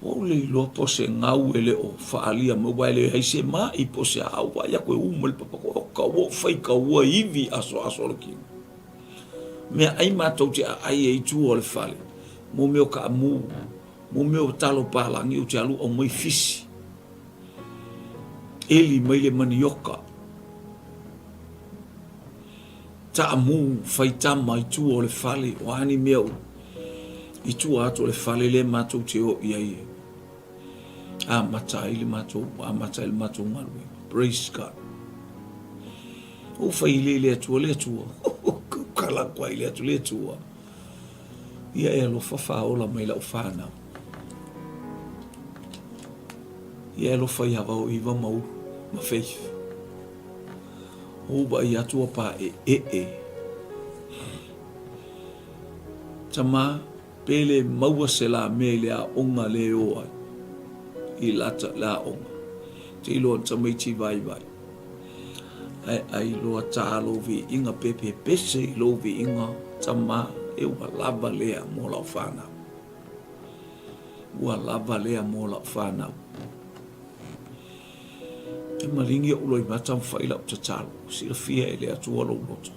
Ua ou le iloa po o se gau e le o faaalia mai aua e leai se ma'i po o se a, a ou vaai atu e u mai le papa akua, oka ua ou faitaua ivi asoaso o le tino. Meaai matou te aai ai i tua o le fale, mo mea o kaamu, mo mea o talo palagi ou te alu aumai fisi, eli mai le manioka, taamu faitama i tua o le fale, o a ni mea i tua atu o le fale lea matou te o i ai e amata ai le matou, amata ai le matou galuega. Praise God. Ou fai i le Atua, le Atua. Kala atu ai le Atua, le Atua. Ia e alofa faaola mai lau fanau. Ia e alofa ia Vaoiva ma Ulu ma Faith. Ou vaai atu ua paeee. Tama, pe le maua se la mea i le aoga le o ai. I lata le aoga. Te iloa na tamaiti vaivai. Ae ai loa tā lou viiga pe pepese i lou viiga, tama, e ua lava lea mo lau fanau. Ua lava lea mo lau fanau. E maligi ou loimata ma fai lau tatalo, silafia e le Atua lou loto.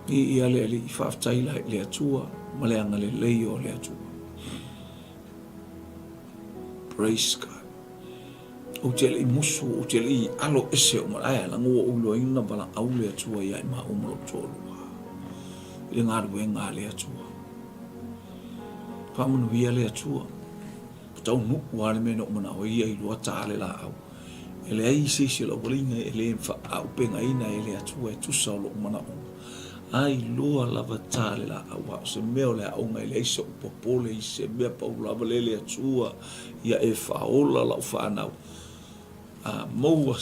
I ia le Alii, faafetai la i le Atua ma le agalelei o le Atua. Praise God. Ou te le i musu, ou te le i alo ese o malae, leaga ua ou iloaina na valaau le Atua ia i maua ma lou toalua i le galuega a le Atua. Faamanuia le Atua. Ua taunuu lava le mea na ou manao ai, ia iloa ta le laau. E leai se isi o le aualiiga e le faaaupegaina e le Atua e tusa o lou manaoga. A iloa lava ta le laau, a o se mea o le aoga e leai so'u popole i se mea pau lava lea le Atua ia e faaola lau fanau. A maua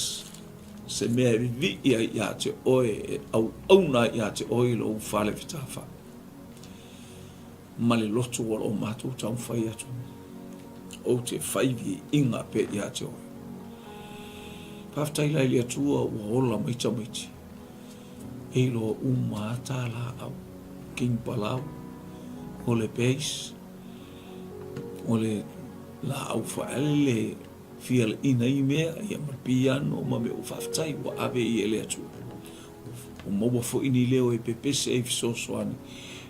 se mea e vivii ai ia te oe, e auauna ai ia te oe i lou fale fetafai. Ma le loto o lo o matou taumafai atu, ou te fai viiga pea ia te oe. Faafetai la i le Atua ua ola mai tamaiti. E iloa uma a tā laau, king palau, o le base, o le laau faaele fialeina i mea, ia ma le piano ma mea, faafetai ua ave i e le Atua. Ua maua foi ni leo e pepese ai fesoasoani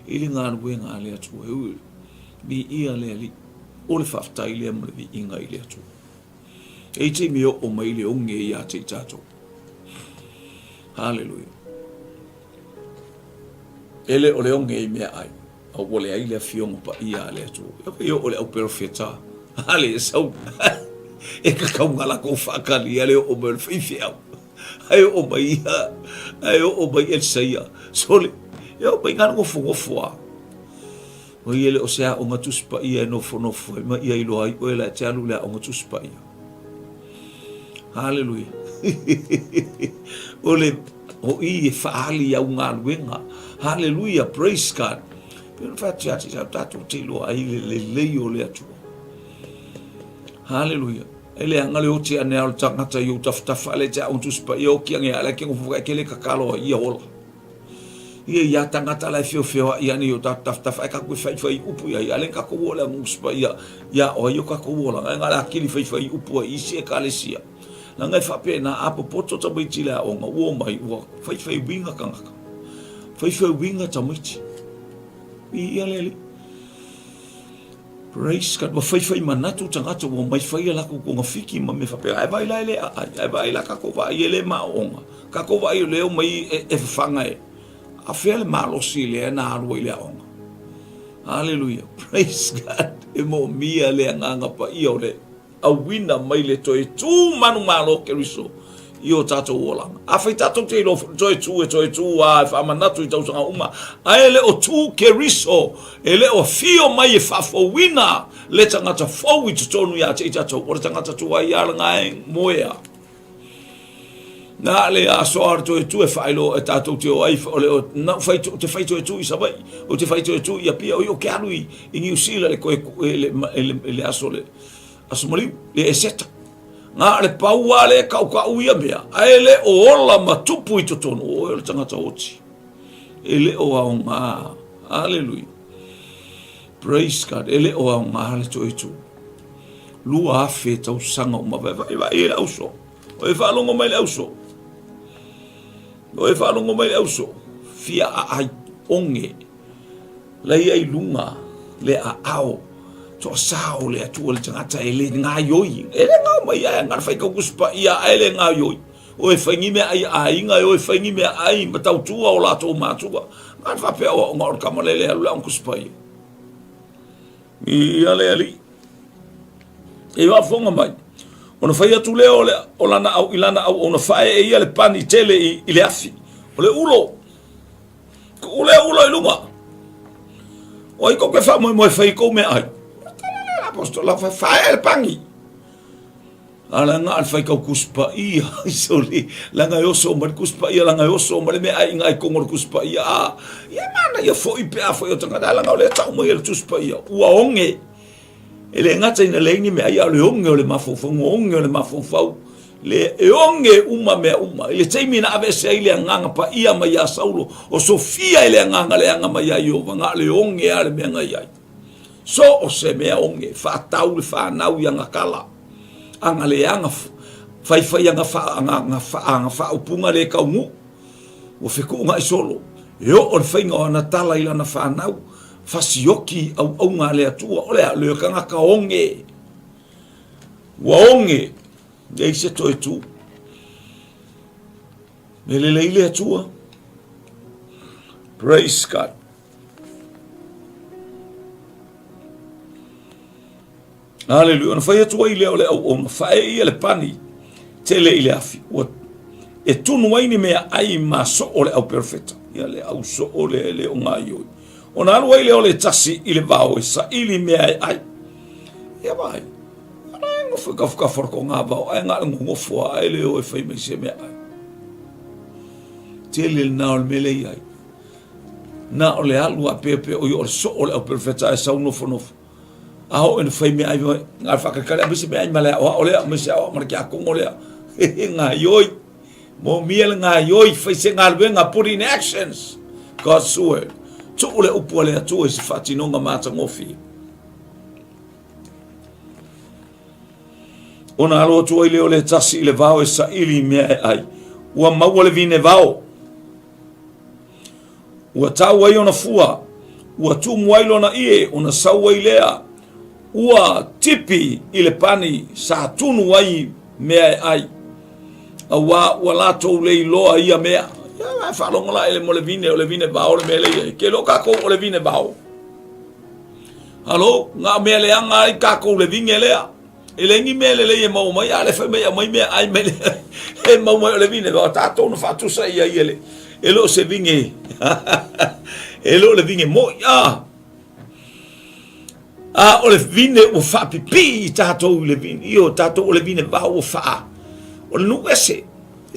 i le galuega a le Atua. E ui, viia le Alii, o le faafetai lea ma le viiga i le Atua. E i taimi e oo mai le oge ia te i tatou. Haleluia. E le o le oge i meaai, a ua leai le afioga paia a le Atua. E fai oo le au perofeta. Hale e sau. E kakau lakou faakalia le oo mai o le faifeau. Ae oo mai ia, ae oo mai Elisaia. Sole, e oo mai ngana nofonofo a. O ia le o se aoga Tusi Paia e nofonofo ai, ma ia iloa ai oe la e te alu i le aoga Tusi Paia. Haleluia. o le o i e faali i au galuega. Haleluia, praise God. Pe ona fai atu ia te au tatou te iloa ai le lelei o le Atua. Haleluia. E leaga le oti ane a o le tagata i ou tafatafa ale te aoga Tusi Paia oki ange ale ke ngofu ke le kakalo ai ia ola. Ia ia tagata la e feofeoaʻi ane i o tatou tafatafa ae kakou e faifai upu i ai ale kakou o le aoga Tusi Paia ia o ai o kakou olaga ae na le akili faifai upu ai isi ekalesia. Leaga e faapena a popoto tamaiti i le aoga ua omai ua faifai uiga tagata. Faifai uiga tamaiti. Ia le Alii. Praise God. Ua faifai manatu tagata ua omai fai a latou togafiti ma mea faapea. Ae vaai la e le aai. Ae vaai la tatou vaai e le maoonga. Tatou vaai o lea omai e, e fafaga e. A fea le malosi lea na alu ai i le aoga. Hallelujah. Praise God. E moomia le agaga paia o le auina mai le toe tū manumalo o Keriso i o tātou olaga. Afai tātou te iloa foi toe tū e toe tū a e faamanatu i tausaga uma, ae le o tū Keriso, e le o afio mai e faafouina le tagata fou i totonu ia te i tātou, o le tagata tuai a langa e moea. Na le aso a toe tu e whailo e tātou te o ai o le o na whai te whai toe tu i Savaii o te whai toe tu i Apia o i o ke alu i, i New Zealand le koe e le, e le, e le aso le aso maliu le eseta. Ngā le paua le kau kau ia mea a e le o ola ma tupu i totonu o oe o le tangata oti. E le o ao ngā. Hallelujah. Praise God. E le o ao ngā le toe tu. 2000 tausaga o mavae vai vai e le auso. O e faalogo mai le auso. O e faalogo mai le auso. Fia aai oge. Lai ai lunga le aao. Toa sao le atua le tagata e le ngaioi. E le ngao mai ae ngara whai kau kuspa ia e le ngaioi. O e whaingi mea ai aiga e o e whaingi mea ai ma tautua o latou matua. Ngara whapea o ngā orka malele alu le aong kuspa ia. Ia le alii. E faafofoga mai. Ona fai atu lea o, le, o lana au, i lana auauna faaee ia le pani tele i, i le afi. O le ulo. Tuu le ulo i luga. O ai kou ke faamoemoe fai i kou meaai. Apostola faaee le pani. A langa a le fai kau kusi paia, sole, langa e oso ma le kusi paia, langa e oso ma le mea ai ngai kongo le kusi paia. A, ia mana ia foi pe a foi o tangata, langa o le tau mai le tusi paia. Ua onge. E le gata ina leai ni mea ai, a o le oge o le mafaufau, oge o le mafaufau, le e oge uma mea uma. I le taimi na aveese ai le Agaga Paia mai iā Saulo, o sofia e le Agaga leaga mai iā Ieova, na o le oge lava le mea na i ai. So o se mea oge, faatau le fanau i aga kala, aga leaga, faifai aga fa, aga, aga, fa, aga faaupuga le taunuu. Ua fekuugaʻi solo, e oo le faiga o ana tala i lana fanau, Fasioki auaunga a le Atua, o le a le tagata oge, ua oge, leai se toe tu. Me lelei le Atua. Praise God. Haleluia. Ona fai atu ai lea o le auauna, faaee ia le pani tele i le afi. Ua e tunu ai ni mea ai ma soo le au perofeta. Ia le au soo le le o ngaioi. Ona alu ai lea o le tasi i le vao e saili mea e ai. Ia vai. Ana e ngofo i kafukafu ko ngā vao, ai ngā ngongofo a e le o e whai mai se mea ai. Tele le nā o le mele i ai. Nā o le alu a pea pea o i o le soo le au perofeta e sau nofo nofo. A oo ina fai meaai mai, na whakakare a se meaai ma le aoao lea, me se aoao ma le kiakongo lea. He ngaioi. Mōmia le ngaioi, fai se galuega, put in actions God's word. Tuu le upu a le Atua i se faatinoga matagofie. Ona alo atu ai lea o le tasi i le vao e saili i mea e ai. Ua maua le vine vao. Ua tau ai ona fua, ua tumu ai lona ie, ona sau ai lea, ua tipi i le pani sa tunu ai mea e ai. Auā ua latou le iloa ia mea. Ia la e faalogo la ele mo le vine, o le vine vao le mea le ia. Ke lo kākou o le vine vao. Halo, ngā mea leaga ai kākou le vine lea. E leai ni mea lelei e maua mai, a le fai mai aumai mea ai mai le e mau mai o le vine, o tātou na faatusa ia ia le, e le o se vine, e le o le vine moi, a, a o le vine ua faapipii i tātou i le vine, i o tātou o le vine vao ua faa, o le nuu ese,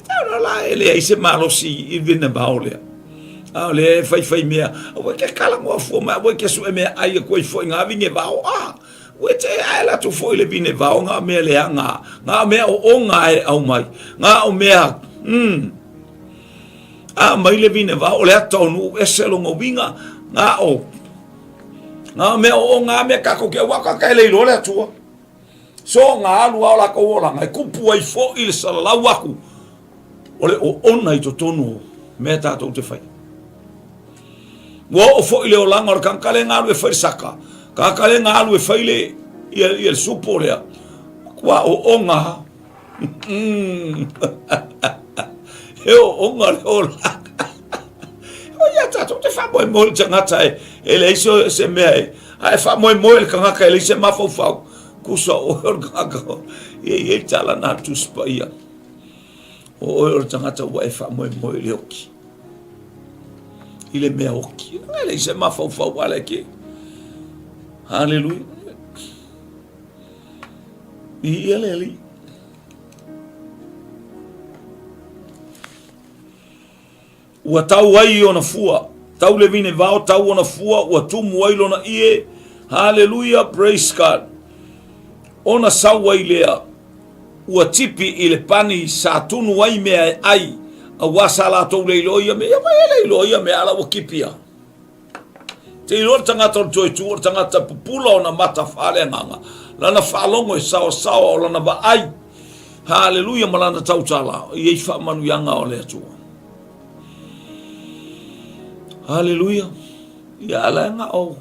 e tā la e leai se malosi i le vine vao lea. A o le fai fai mea, aua ke kala ngoa fua mai, aua ke sue mea ai e koe foi ngā vine vao, a, Ua te ae latou foi le vine vao ngā mea leaga, ngā mea o onga e au mai, ngā o mea, mm, a mai le vine vao, o le ata o nuu ese longa uiga, ngā o, ngā mea o onga mea kako ke waka ka ele iloa le Atua. So ngā alu ao lakou olanga, e kupu ai foi le salalau aku, o le oona i totonu o mea tātou te whai. Ua oo foi le olaga o le tagata le galu e fai le saka, tagata le galu e fai le ia, ia le supo lea. Ua ooga. He ooga le olaga. O ia tātou te whaamoemoe le tagata e, e leai se, se mea e, a e whaamoemoe le tagata e leai se mafaufau. Kusa oe o le tagata, ia i e tala nā Tusi Paia. O oe o le tagata ua e faamoemoe i le oki. I le mea oki. E leai se mafaufau a le ke. Haleluia. I ia le Alii. Ua tau ai ona fua, tau le vine vao, tau ona fua, ua tumu ai lona ie. Haleluia, praise God. Ona sau ai lea, ua tipi i le pani sa tunu ai mea e ai, auā sa latou le iloa ia mea. Ia mai e le iloa ia mea, a la ua kipi a. Te iloa le tagata o le toe tu, o le tagata pupula ona mata faaleagaga, lana faalogo e saoasaoa, o lana vaai, haleluia, ma lana tautala, e i ai faamanuiaga o le Atua. Haleluia. Ia ala e ngao.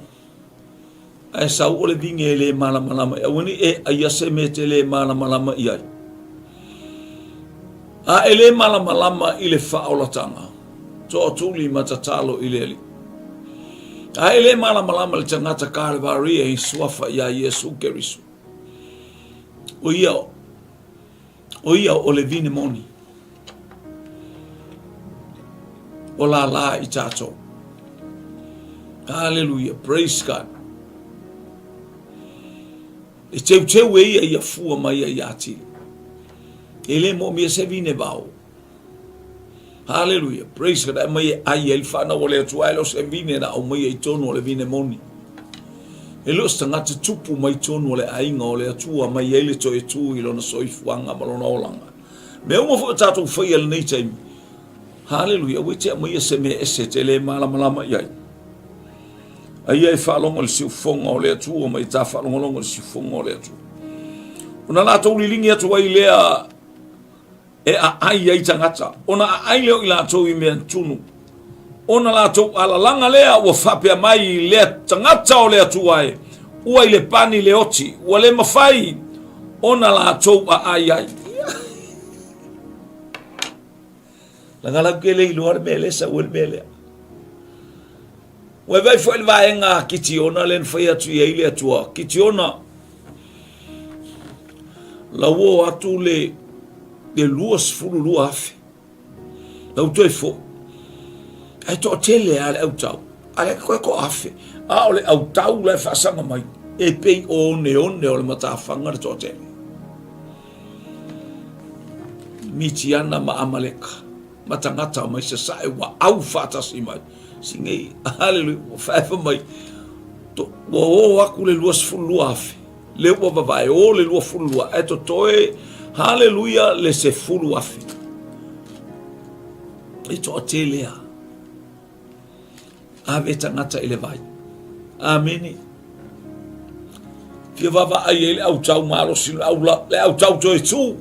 Ae sau o le vine e le malamalama i aua nei e aia se mea te le malamalama i ai. A e le malamalama i le faaolatanga, toatuli ma tatalo i le Alii. A e le malamalama le tagata Kalevaria i suafa iā Iesu Keriso. O ia, o ia o le vine moni. O lālā i tātou. Hallelujah, praise God. E teuteu e ia ia fua mai ia ia tili. E le moomia se vine vao. Haleluia, praise God, aumai e ai ai le fanau a le Atua, e le o se vine na aumaia i tonu o le vine moni. E le o se tagata tupu mai tonu o le aiga o le Atua mai ai le toe tu i lona soifuaga ma lona olaga. Mea uma foi o tatou faia i lenei taimi. Haleluia, aua e te aumaia se mea ese te le malamalama i ai. A ia e faalogo i le siufofoga o le Atua ma ia ta faalogologo i le siufofoga o le Atua. Ona latou liligi atu ai lea e aai ai tagata, ona aai lea o i latou i mea tunu. Ona latou alalaga lea ua faapea mai lea tagata o le Atua e, ua i le pani le oti, ua le mafai ona latou aai ai. Laga lau ke le iloa le mea lea sau ai le mea lea. Ua vaai foi le vaega a Kitiona lea na fai atu i ai le Atua. Kitiona, lau o atu le le 22,000. Lau toe foi. Ae toatele lava le autau. A le koe ko afe. A o le autau la e faasaga mai. E pei o oneone o le matafaga le toatele. Mitiana ma Amaleka. Ma tagata mai sasae ua au faatasi mai. Singei, haleluia, ua faefa mai. To, ua o aku le 22,000. Le ua vavae o le 22, ae totoe, haleluia, le 10,000. E toatele a. Ave tagata i le vai. Amene. Fia vaavaai ai le autau malosi, le au, le autau toe tu,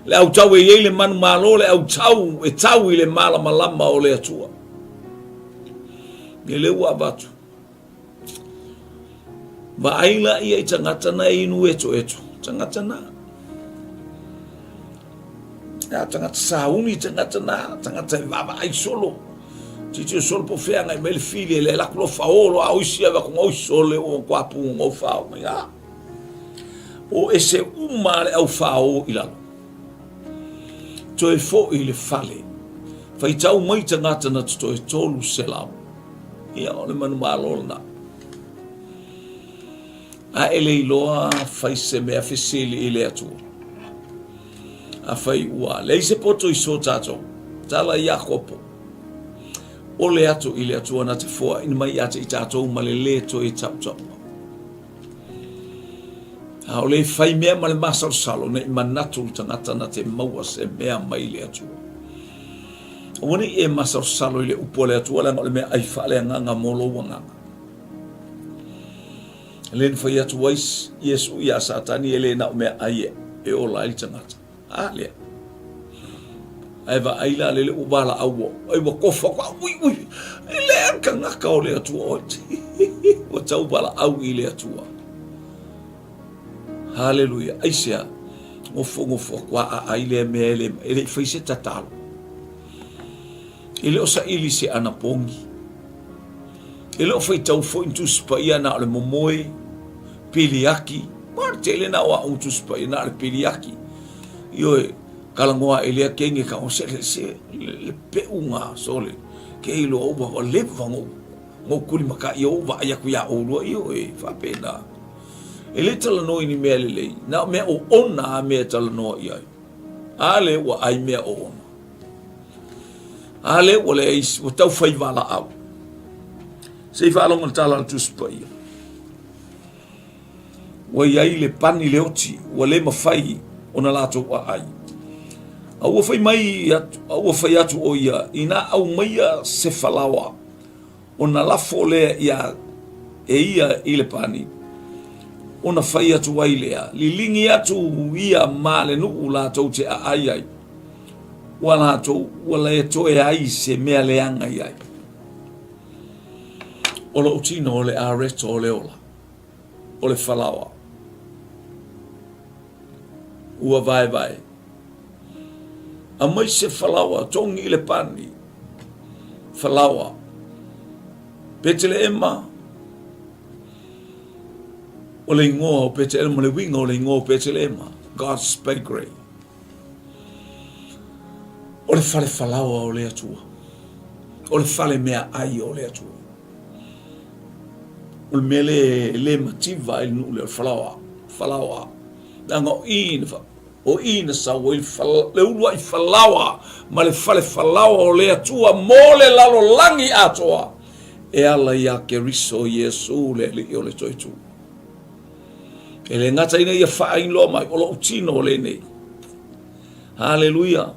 le autau e i ai le manumalo, le autau e tau i le malamalama o le Atua. Ia lea ua avatu. Vaai la ia i tagata na e inu etoeto. Tagata na. Ia tagata sauni, tagata na, tagata e vaavaai solo. Titi o solo po feagai mai le fili e le laku lo fao lo ao isi ava ko ngoi sole o kwa pu ngo fao mai a. O ese uma le au fao i lalo. Toe foi le fale. Faitau mai tagata na totoe 300. Ia, o le manumalo lena. A e le iloa fai se mea fesili i le Atua. A fai ua leai se poto i so tatou, tala Iakopo, ole atu i le Atua na te foaina mai ia te i tatou ma le lē toe tautaua. A o le fai mea ma le masalosalo ne i manatu le tagata na te maua se mea mai le Atua. Aua ne i e masalosalo i le upu a le Atua leaga o le meaai faaleagaga mo lou agaga. Lea na fai atu ai Iesu iā Satani e le na o meaai e ola ai le tagata. A lea. Ae vaai la lele ua valaau ua, ai ua kofa ua, ui ui, e le tagata o le Atua oe. Ua tau valaau i le Atua. Haleluia. Aisea? Nofonofo atu a aai lea mea e le, e le i fai se tatalo. E le o saili se anapogi. E le o faitau foi ni Tusi Paia na o le momoe, piliaki. Ua le tele na o aoga Tusi Paia na o le piliaki. Ioe, kalagoa e lea kenge ka o se, se, le, le peuga sole. Ke iloa ua ua leva ngou, ngou kuli maka ia ou vaai aku iā ʻolua, ioe, faapena. E le talanoa i ni mea lelei, na o mea oona a mea e talanoa i ai. A lea ua ʻai mea oona. A lea ua leai, ua tau fai valaau. Se i faalogo le tala a le Tusi Paia. Ua i ai le pani le oti, ua le mafai ona latou aai. A ua fai mai atu, a ua fai atu ʻo ia, inā aumaia se falaoa, ona lafo lea ia e ia i le pani, ona fai atu ai lea, liligi atu ia ma le nuu latou te aai ai, ua latou ua le toe ai se mea leaga i ai. O lou tino o le areto o le ola, o le falaoa. Ua vaevae. Aumai se falaoa, togi i le pani, falaoa. Peteleema, o le igoa o Peteleema, le uiga o le igoa o Peteleema, God's bakery. O le fale falaoa o le Atua. O le fale meaai o le Atua. O le mea le, le mativa ai le nuu lea, o le falaoa, falaoa. Leaga o i na, o i na sau ai le uluai falaoa ma le fale falaoa o le Atua mo le lalolagi atoa e ala iā Keriso Iesu le Alii o le Toetū. E le gata ina ia faailoa mai, o lou tino lenei. Haleluia!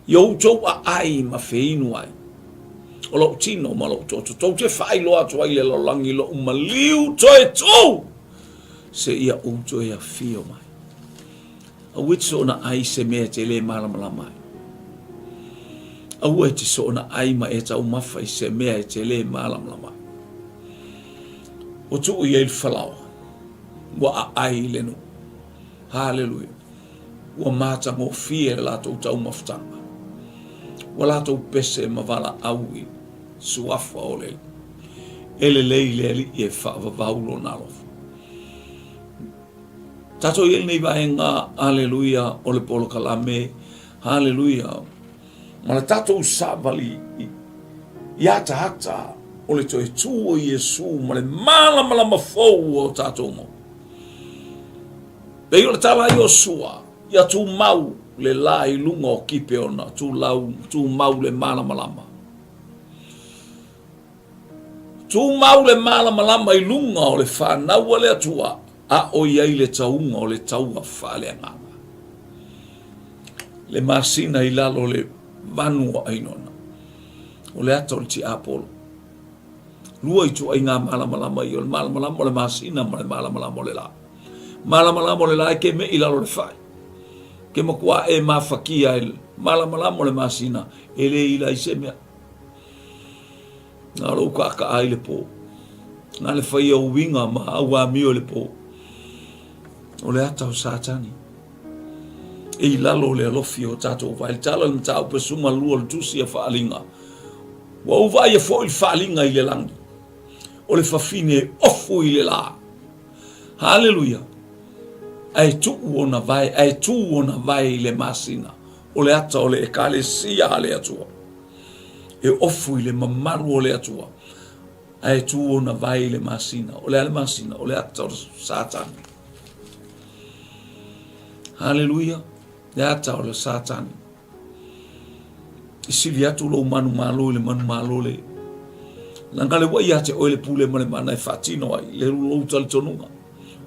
I outou aai ma feinu ai. O lou tino ma lou toto. Tou te faailoa atu ai le lalolagi lou maliu toe tū seia ou toe afio mai. Aua e te soona ai se mea e te le malamalama ai. Aua e te soona ai ma e taumafa i se mea e te le malamalama ai. Ua tuu i ai le falaoa, ua aai i le nuu. Haleluia. Ua matagofie le latou taumafataga. Ua latou pese ma valaau i suafa o le E lelei le Alii e faavavau lona alofa. Tatou i ai lenei vaega, aleluia, o le polokalame, haleluia, ma le tatou savali i, i ataata o le toe tū o Iesu ma le malamalama fou o tatou mau. Pei o le tala a Iosua, ia tumau le lā i luga o Kipeona, tulau, tumau le malamalama. Tumau le malamalama i luga o le fanau a le Atua, a o i ai le tauga o le taua faaleagaga. Le masina i lalo o le vanu o Ainona, o le ata o le tiapolo. Lua ituaiga malamalama ia, o le malamalama o le masina ma le malamalama o le lā. Malamalama o le lā e ke meʻi i lalo o le fai. Ke makuā e mafakia e malamalama o le masina, e le ila ai se mea. Na o lou kaakaa i le pō. Na le fai au uiga ma au amio i le pō. O le ata o Satani. E i lalo o le alofi o tatou vaai. Le tala o le mataupu e suma lua o le tusi a faaaliga. Ua ou vaaia foi le faaaliga i le lagi. O le fafine e ofu i le lā. Haleluia! Ae tuu ona vae, ae tū ona vae i le masina. O le ata o le Ekalesia a le Atua. E ofu i le mamalu o le Atua. Ae tū ona vae i le masina. O le a le masina? O le ata o le Satani. Haleluia! Le ata o le Satani. E sili atu lou manumalo i le manumalo le leaga le ua ia te oe le pule ma le mana e faatino ai le lou talitonuga.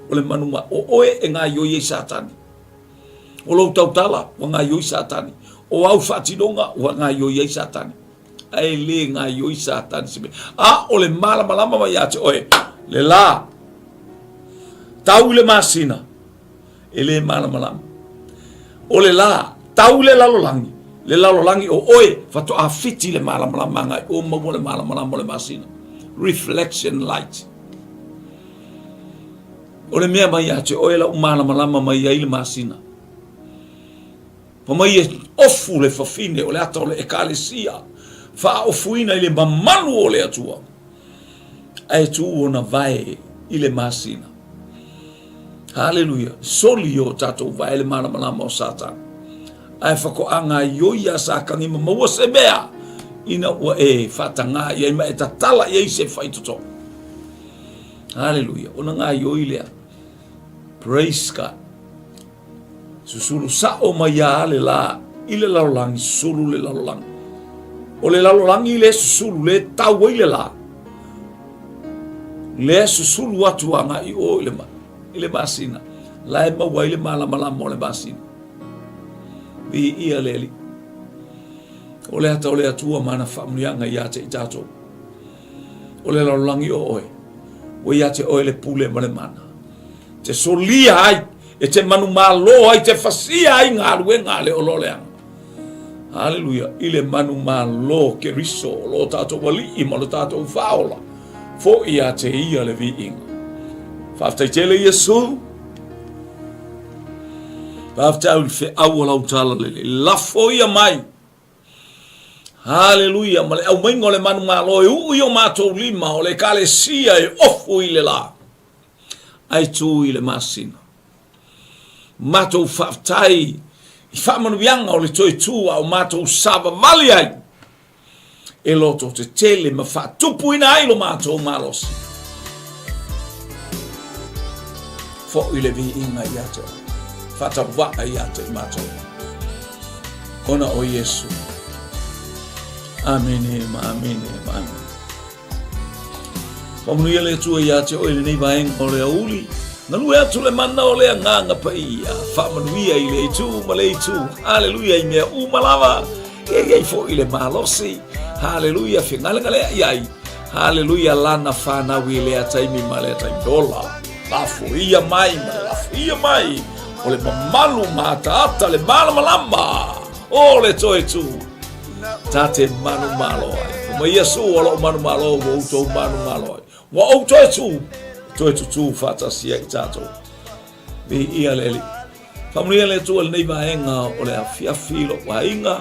O le manuma, o oe e gaioi ai Satani. O lou tautala, ua gaioi Satani. O au faatinoga, ua gaioi ai Satani. Ae le gaioi Satani se mea. A o le malamalama mai ia te oe, le la, tau i le masina, e le malamalama. O le lā, tau le lalolagi, le lalolagi o oe, faatoa fiti le malamalama agai o maua le malamalama o le masina. Reflection light. O le mea mai ia te oe lau malamalama mai ai le masina. Pa mai e ofu le fafine o le ata o le ekalesia, faaofuina i le mamalu o le Atua. Ae tū ona vae i le masina. Haleluia. Soli o tātou vae le malamalama o Satana. Ae whakoa ngā ioi a Satani ma maua se mea ina ua e whaatangā i ai ma e tatala i ai se whaitoto. Haleluia. Ona ngā ioi lea. Praise God. Susulu sa'o mai a le la i le lalolagi, sulu le lalolagi. O le lalolagi lea e susulu, lea e tau ai le lā, lea e susulu atu agai i o i le masina, la e maua ai le malamalama o le masina. Viia le Alii. O le ata o le Atua ma ana faamanuiaga ia te i tatou. O le lalolagi o oe, ua ia te oe le pule ma le mana. Te solia ai, e te manumalo ai, te fasia ai galuega a le ololeaga. Haleluia, i le manumalo Keriso o lo tatou Alii ma lo tatou Faaola, foi ia te ia le viiga. Faafetai tele Iesu. Faafetai i le feau o lau talalelei. Lafo ia mai. Haleluia, ma le aumaiga o le manumalo e uu i o matou lima o le Ekalesia e ofu i le lā, ae tu i le masina. Matou faafetai i faamanuiaga o le toe tu a o matou savavali ai e loto tetele ma faatupuina ai lo matou malosi. Foi le viiga ia te oe, faatauvaa ia te i matou, ona o Iesu. Amene ma amene ma amene. Faamanuia le Atua ia te oe i lenei vaega o le aoauli. Galue atu le mana o le Agaga Paia. Faamanuia i le itu ma le itu. Haleluia i mea uma lava. E i ai foi le malosi. Haleluia fegalegaleai ai. Haleluia lana fanau i lea taimi ma lea taimi. Ola. Lafoia mai ma le lafoia mai. O le mamalu ma ataata le malamalama o le toe tu. Ta te manumalo ai. Fai mai Iesu o lo'u manumalo ua outou manumalo ai. Ua ou toe tu, toe tutū faatasi ai tatou. Viia le Alii. Faamanuia le Atua i lenei vaega o le afiafi i lou aiga.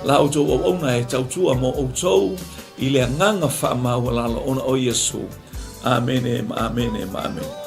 La outou auauna e tautua mo outou i le agaga faamaualalo ona o Iesu. Amene ma amene ma amene.